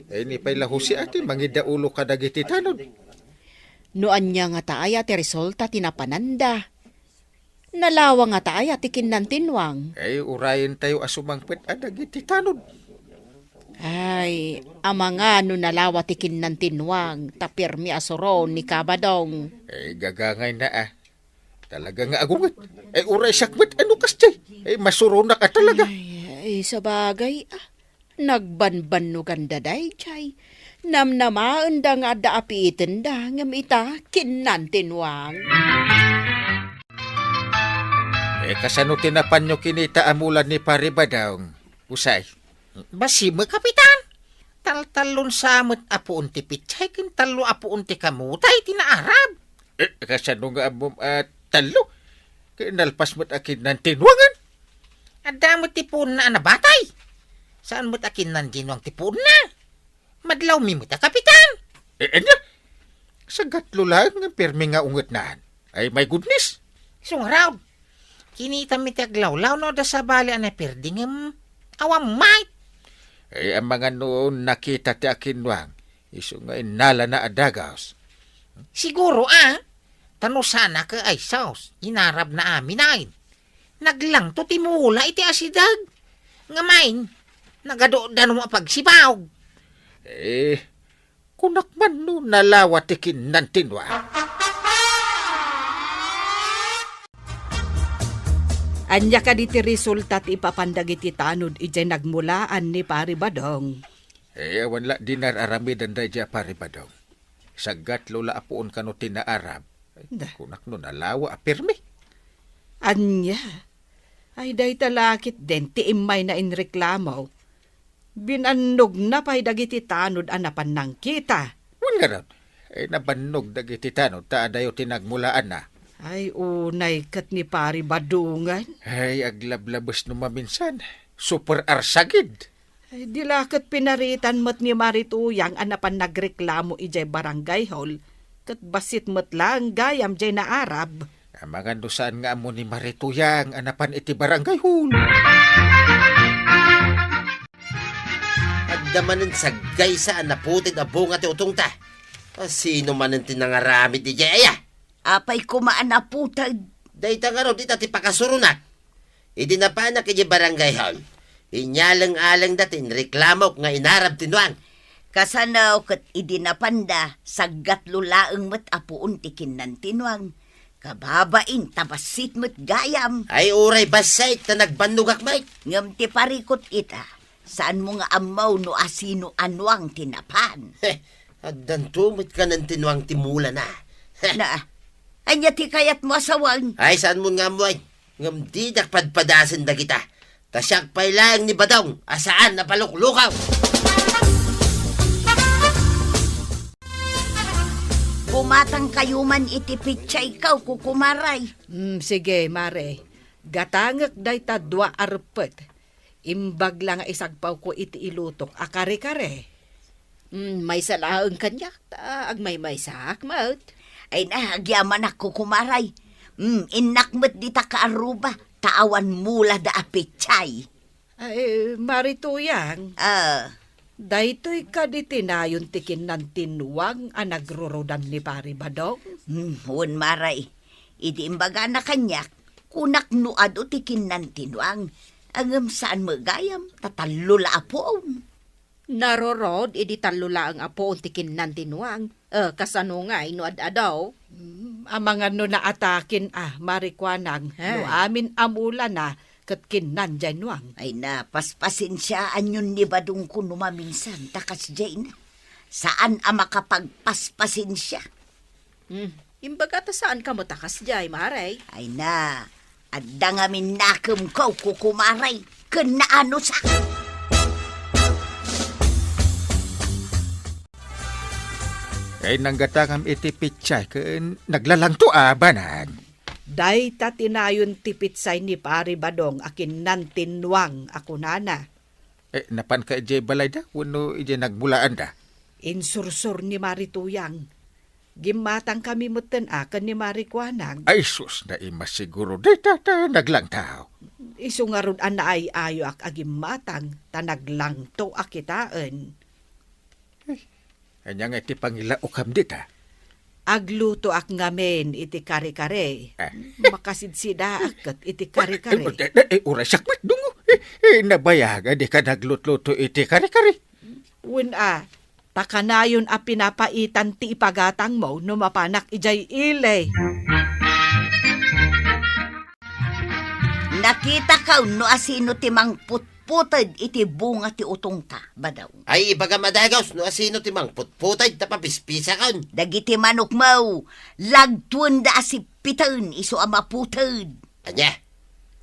Eh, ni pay la Jose a ti mangidaulo kadagiti tanod. No ania ngata aya ti resulta ti napananda? Nalawa ngata aya ti kinnantinnuang? Eh, urayentayo a sumangpet a dagiti tanod. Ay, amangan no nalawa ti kinnantinnuang, ta pirmi a suron ni Kabadong. Eh, gagangayna, ah. Talaga nga agunget. Ay, uray siak met, ano kasdiay? Ay, masuronak a talaga. Ay, ay, sabagay, ah, nagbanbannoganda daydiay. Namnamaenda nga adda apiitenda, ngem ita, kinnantinnuang. Eh, kasano ti napanyo kinita a mula ni Pari Badong? Usay. Bassit met, Kapitan. Taltallon sa met a puon ti pitsay ken tallo a puon ti kamutay ti naarab. Eh, kasano nga ammom a tallo? Ket nalpas met a kinnantinnuangan. Adda met ti puonna a nabatay. Saan met a kinnantinnuang ti puonna? Madlawmi met a, Kapitan. Eh, ania? Sagatlo laeng nga pirmi nga ungetnan. Ay, my goodness. Isu ngarud. Kinitami ti aglawlaw no adda sabali a naperdi ngem awan met. Ay, amangan no nakita ti akinnuang, isu nga innalana a dagus. Siguro, ah. Ta no saan a ket ay sus, inarabna amin. Naglangto ti mula iti asideg. Ngem, nagadu danum a pagsibaw. Eh, kunak man no nalawa ti kinnantinnuang. Ania kadi ti resulta ti ipapan dagiti tanod idiay nagmulaan ni Pari Badong? Eh, awan la dinar aramidan daydiay a Pari Badong. Sagatlo la a puon kano ti naarab. Da. Kunak no nalawa a pirmi. Ania? Ay, dayta la ketdin ti immayna inreklamo. Binannogna pay dagiti tanod a napan nangkita. Wen ngarud, ay, nabannog dagiti tanod ta adayo ti nagmulaanna. Ay, unay ket ni Pari Badongan. Ay, aglablabes no maminsan. Super arsagid. Ay, di la ket pinaritan met ni Mari Tuyang a napan nagreklamo idiay barangay hall, ket bassit met laeng gayam diay naarab. Amangan no saan nga ammo ni Mari Tuyang a napan iti barangay hall. Adda manen saggaysa a naputed a bunga ti utongta. A, sino manen ti nangaramid idiay aya? Apay koma a naputed? Dayta ngarud ita ti pakasuronak. Idi napanak idiay barangay hall, inyaleng-alengda ti inreklamok nga inarab ti nuang. Kasano ket idi napanda, saggatlo laeng met a puon ti kinnantinnuang. Kababain ta bassit met gayam. Ay, uray bassit ta nagbannogak met. Ngem ti parikut ita, saanmo nga ammo no asino a nuang ti napan. Heh, addanto met kanantinnuang ti mulana. Heh. Na, ania ti kayatmo a sawen? Ay, saanmon nga ammoen. Ngem didak padpadasen dagita. Ta siak pay laeng ni Badong a saan a paluklukaw. Bumatangkayo man iti pitsayko, kukumaray. Mm, sige, Mare. Gatangek dayta dua a reppet. Imbag la nga isagpawko iti ilutok a kare-kare. Mm, maysa laeng kaniak, ta agmaymaysaak met. Ay na, agyamanak, kukumaray. Mm, innak met dita kaarruba, ta awan mulada a pitsay. Ay, Mari Tuyang. Ah. Daytoy kadi ti nayon ti kinnantinnuang a nagrurudan ni Pari Badong? Hmm, wen, Maray. Idi imbagana kaniak, kunak no adu ti kinnantinnuang, ngem saan met gayam, ta tallo la a puon. Narurod idi tallo laeng a puon ti kinnantinnuang. Eh, kasano ngay no ad-adu? Mm, amangan no naatakin a, Mari Kuanang, no amin a mulana, ket kinnan diay nuang. Ay na, paspasensiaanyon ni Badongko no maminsan, ta kasdiay na. Saan a makapagpaspasensia. Hmm, imbaga ta saan kamo ta kasdiay, Maray? Ay na, adda ngamin nakemko, kukumaray, ken naanusak. Ay, nanggatangam iti pitsay ken naglalangto a banag. Dayta ti nayon ti pitsay ni Pari Badong a kinnantinnuang a kunana. Eh, napanka idiay balayda wenno idiay nagmulaanda? Insursor ni Mari Tuyang. Gimmatangkami metten a ken ni Mari Kuanag. Ay, sus, naimasiguro. Dayta ta naglangtaw. Isu ngarud a naay-ayoak a gimmatang ta naglangto a kitaen. Ania nga iti pangilaokam dita? Aglutoak ngamin iti kare-kare. Ah. Makasidsidaak ket iti kare-kare. Eh, eh, eh, uray sakbit, dungo. Eh, eh, nabayag a dika naglutluto iti kare-kare. Wen a, ta kanayon a pinapaitan ti ipagatangmo no mapanak idiay ili. Nakitakaw no asino ti mangputputed iti bunga ti utongta, Badong. Ay, ibagam a dagus no asino ti mangputputed ta papispisakon. Dagiti manokmo, lagtuenda a sippiten isu a maputed. Ania?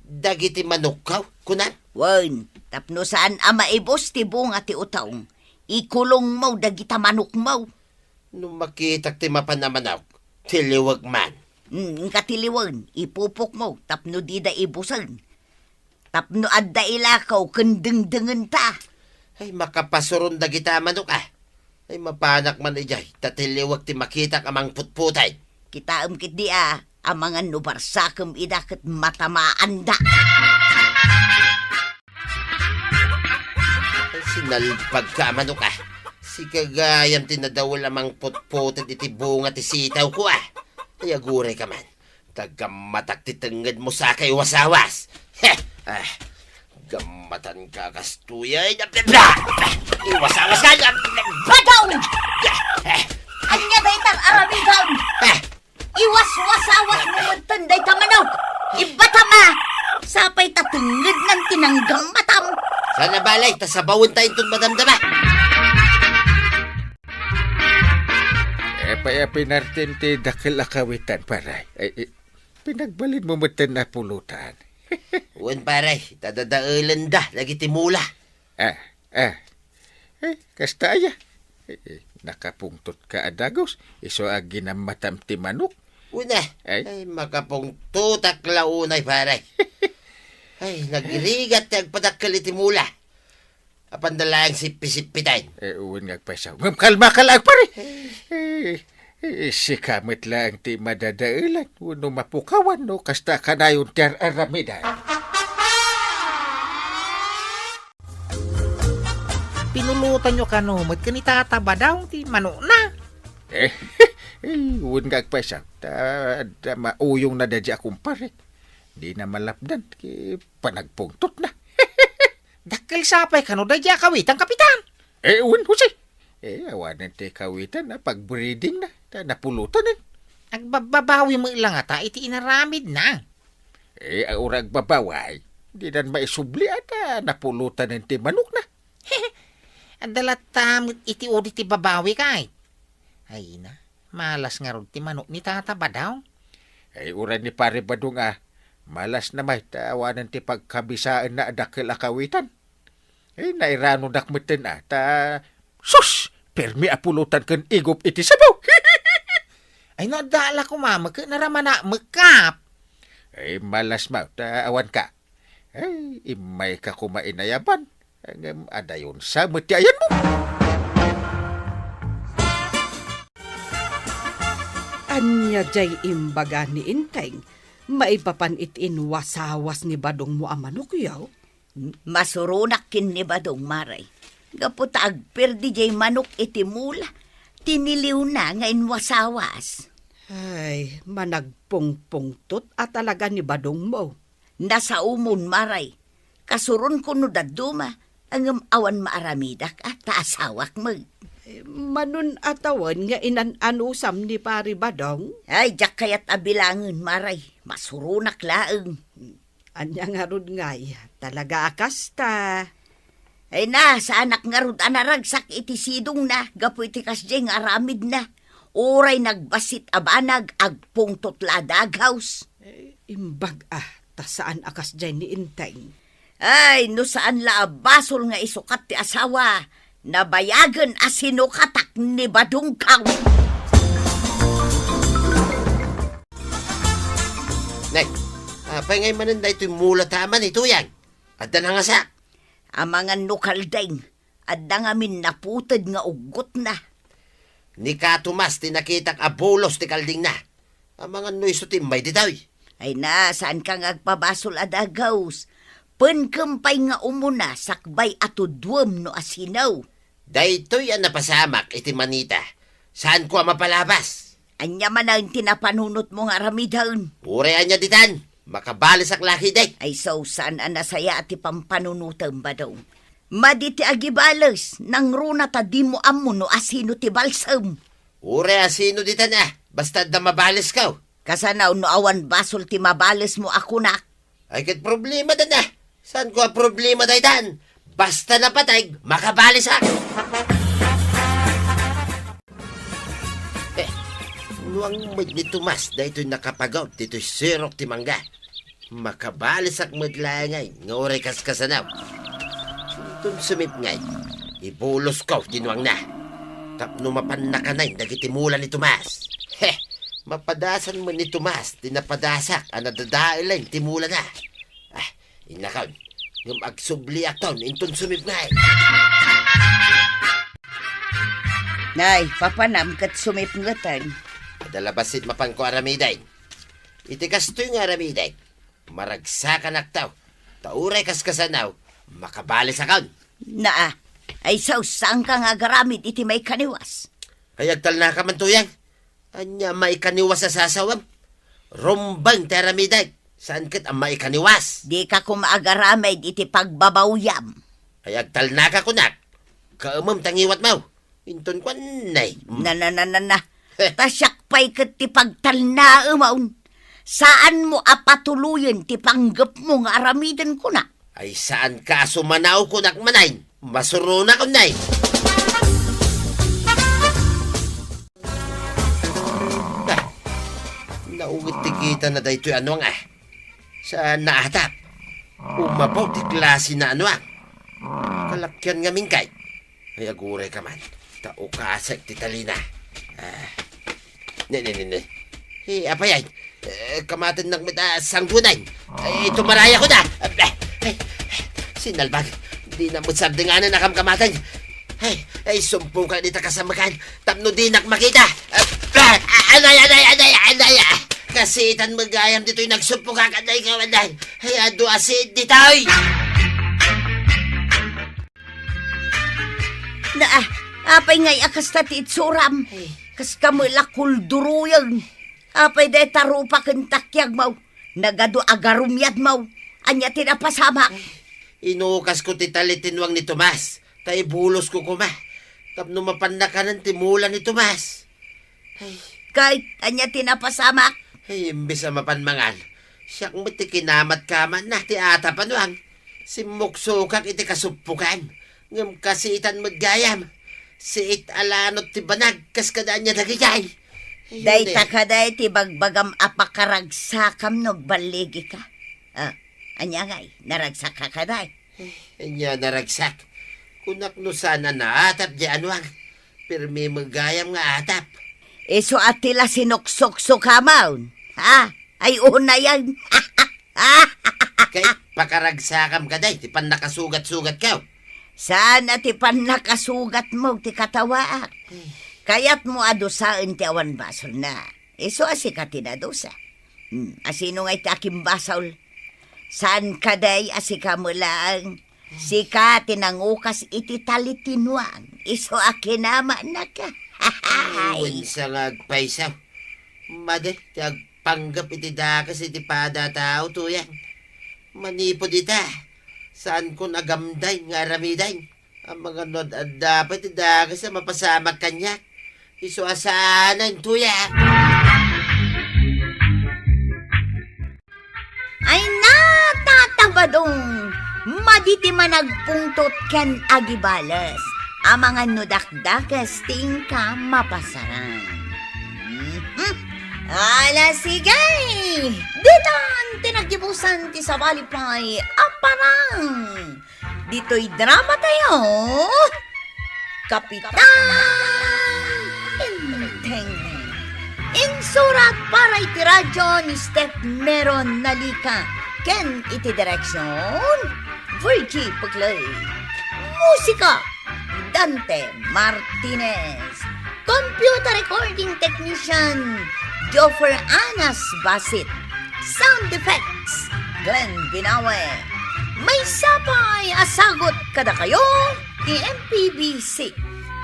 Dagiti manokko, kunam? Wen, tapno saan a maibus ti bunga ti utong, ikulongmo dagita manokmo. No makitak ti mapan a manok, tiliwek man. Mm, inka tiliwen, ipupokmo tapno dida ibusen. Tapno adda ilakaw ken dengdengenta. Ay, makapasuron dagita a manok, ah. Ay, mapanak man idiay, ta tiliwek ti makitak a mangputputed. Kitaem ketdi a, amangan no barsakem ida ket matamaanda. Ay, sinalpagka a manok, ah. Sika gayam ti nadawel a mangputputed iti bunga ti sitawko, ah. Ay, agurayka man. Ta gammatak ti tengngedmo, sakay wasawas. Heh! Ah, gammatanka kastoy, ay, iwasawaska! Badong! Ania daytan aramidem? Ah, Iwaswasawasmo metten dayta manok! Ibatam a! Sapay ta tengngednan ti nanggammatam! Saan a bale, ta sabawenta inton madamdama. Apay a pinartim ti dakkel a kawitan, pare? Ay, eh, pinagbalinmo metten a pulutan. Wen, pare, ta dadaelenda dagiti mula. Ah, ah. Eh, kasta aya. Eh, eh, nakapungtotka a dagus, isu a ginammatam ti manok. Una, ay, makapungtotak la unay, pare. Ay, nagrigat ti agpadakkel iti mula. Apanda laeng sippi-sippiten. Eh, wen nga agpayso. Ngem kalmaka laeng, pare. Eh, eh, sika met laeng ti madadaelan wenno mapukawan no kasta kanayon ti ar-aramidan. Pinulutanyo kano met ken ni Tata Badong ti manokna? Eh, eh, wen nga agpayso. Ta, ta mauyongna daydi a kumpare. Dina malapdan, ket panagpungtotna. Dakkel sapay kano daydi a kawitan, Kapitan? Eh, wen, Jose. Eh, awanen ti kawitan a pagbreedingna, ta napulutanen. Agbabbabawi met la ngata iti inaramidna. Eh, uray agbabawi, dinan maisubli a ta napulutanen ti manokna. Adda latta met iti udi ti babawi, kay. Ay na, malas ngarud ti manok ni Tata Badong. Ay, uray ni Pare Badong a, malasna met ta awanen ti pagkabisaenna a dakkel a kawitan. Ay, nairanodak metten a, ta, sus! Permi a pulutan ken igup iti sabaw. Ay, no, adda la koma met ket naramanak met, Kap. Ay, malas met ta awanka. Ay, immayka koma inayaban. Ngem adayon sa met ti ayanmo. Ania jay imbaga ni Inteng maipapan iti inwasawas ni Badongmo a manokyo? Masuronak ken ni Badong, Mare, gapu ta agperdi jay manok iti mula, tiniliwna nga inwasawas. Ay, managpungpungtot a talaga ni Badongmo. Nasaomon, Mare. Kasuronko no dadduma, ngem awan maaramidak a ta asawak met. Manon a tawen nga inan-anusam ni Pari Badong? Ay, diak kayat a bilangen, Mare. Masuronak laeng. Ania ngarud ngay, talaga a kasta? Ay na, saanak ngarud a naragsak iti sidongna gapu iti kasdiay nga aramidna. Uray nagbassit a banag, agpungtot la a daghaws. Eh, imbag a, ta saan a kasdiay ni Inteng. Ay, no saan la a basol nga isukat ti asawa, nabayagen a sinukatak ni Badongkaw. Apay ngay manen daytoy mula ta aman, Tuyang? Adda nangasak. Amangan no kalding, adda ngamin naputed nga uggotna. Ni ka Tomas ti nakitak a bulos ti kaldingna. Amangan no isu ti immay ditoy. Ay na, saanka nga agpabasol a dagaus. Penkem pay nga umuna sakbay a tuduem no asino. Daytoy a napasamak iti manita. Saanko a mapalabas. Ania manen ti napanunotmo nga aramiden? Uray ania ditan, makabalesak la ketdi. Ay, saan a nasayaat ti pampanunotem, Badong. Madi ti agibales, nangruna ta dimo ammo no asino ti balsem. Uray asino ditan a, basta adda mabalesko. Kasano no awan basol ti mabalesmo a kunak? Ay, ket problema dayta. Saanko a problema daytan? Basta napateg, makabalesak. Eh, nuang met ni Tomas daytoy nakapagaw ditoy sirok ti mangga. Makabalesak met laeng nga uray kaskasano. Inton sumipngay, ibulosko ti nuangna. Tapno mapanna kanayon dagiti mula ni Tomas. Heh, mapadasan met ni Tomas ti napadasak a nadadaelen ti mulana. Ah, innakon, ngem agsubliakton inton sumipngay. Nay, papanam ket sumipngeten. Adda la bassit mapanko aramiden. Iti kastoy nga aramidek, maragsakanakto. Ta uray kaskasano, makabalesakon. Naa, ay, saanka nga agaramid iti maikaniwas. Ay, agtalnaka man, Tuyang. Ania maikaniwas a sasawem? Rumbeng ti aramidek, saan ket a maikaniwas. Dika koma agaramid iti pagbabawyam. Ay, agtalnaka kunak. Kaemem ta ngiwatmo. Inton kuan, nay. Na, na, na, na, na. Ta siak pay ket ti pagtalnaemon. Saanmo a patuloyen ti panggepmo nga aramiden kunak. Ay, saanka a sumanaw kunak manen. Masuronakon, nay. Ah, naungit ti kitana daytoy a nuang, ah. Saan naatap. Umabaw ti klasina a nuang. Kalakian ngamin kay. Ay, agurayka man. Ta ukasek ti talina. Ah. Ne, ne, ne, ne. Eh, apay ay? Eh, kamatennak met a sanggunan. Ay, tumarayakon a. Ay, ay, sinalbag. Dinak met sardenganen a kamkamaten. Ay, ay, sumpukak dita kasamekan. Tapno dinak makita. Ah, ah, anay, anay, anay, anay, ah. Kasiitan met gayam ditoy nagsumpukak, anay, kawanan. Ay, adu a siit ditoy. Na, ah, apay ngay a kasta ti itsuram? Ay. Kaskamo la kulduruyen. Apay dayta rupa ken takiagmo? Nagadu a garumiadmo. Ania ti napasamak? Ay, inukasko ti tali ti nuang ni Tomas. Ta ibulosko koma. Tapno mapanna kanen ti mula ni Tomas. Ay. Kay, ania ti napasamak? Ay, imbes a mapan mangan, siak met ti kinamatkamatna ti atap a nuang. Simmuksukak iti kasuppukan, ngem kasiitan met gayam. Siit a lanot ti banag, kas kada ania dagijay. Ay, dayta ne. Kadi ti bagbagam a pakaragsakam no agballigika. Ah, ania ngay, naragsakka kadi? Ania naragsak? Kunak no saan a naatap diay a nuang. Pirmi met gayam nga atap. Isu a ti la sinuksuksukamon. Ha? Ay, unayen. Kay pakaragsakam kadi ti pannakasugatsugatko. Saan a ti pannakasugatmo ti katawaak. Kayatmo a dusaen ti awan basolna. Isu a sika ti nadusa. Hmm, asino ngay ti akimbasol? Saan kadi a sika met laeng? Sika ti nangukas iti tali ti nuang. Isu a kinamannaka. Ay, wen sa nga agpayso. Madi ti agpanggep iti dakes iti pada a tao, Tuyang. Manipud ita, saankon a gamdaen nga aramiden. Amangan no ad-adda pay ti dakes a mapasamak kaniak. Isu a saanen, Tuyang. Ay, natatabadong! Madi ti managpungtot ken agibales. Amangan no dakdakes ti inka mapasaran. Mhm. Ala, sige! Ditan ti naggibusan ti sabali pay a parang. Ditoy drama tayo, Kapitan Enteng. Insurat para iti radio ni Steph Meron Nalica ken iti direksion, Virgie Puglay. Musika, Dante Martinez. Computer recording technician, Joffer Anas Basit. Sound effects, Glenn Binawe. Maysa pay a sagut kadakayo ti M P B C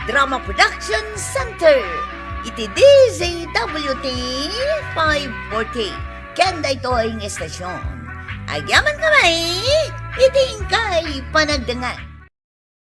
Drama Production Center iti D Z W T five forty. Ken daytoy nga estasyon, agyamankami iti inkay panagdengngeg.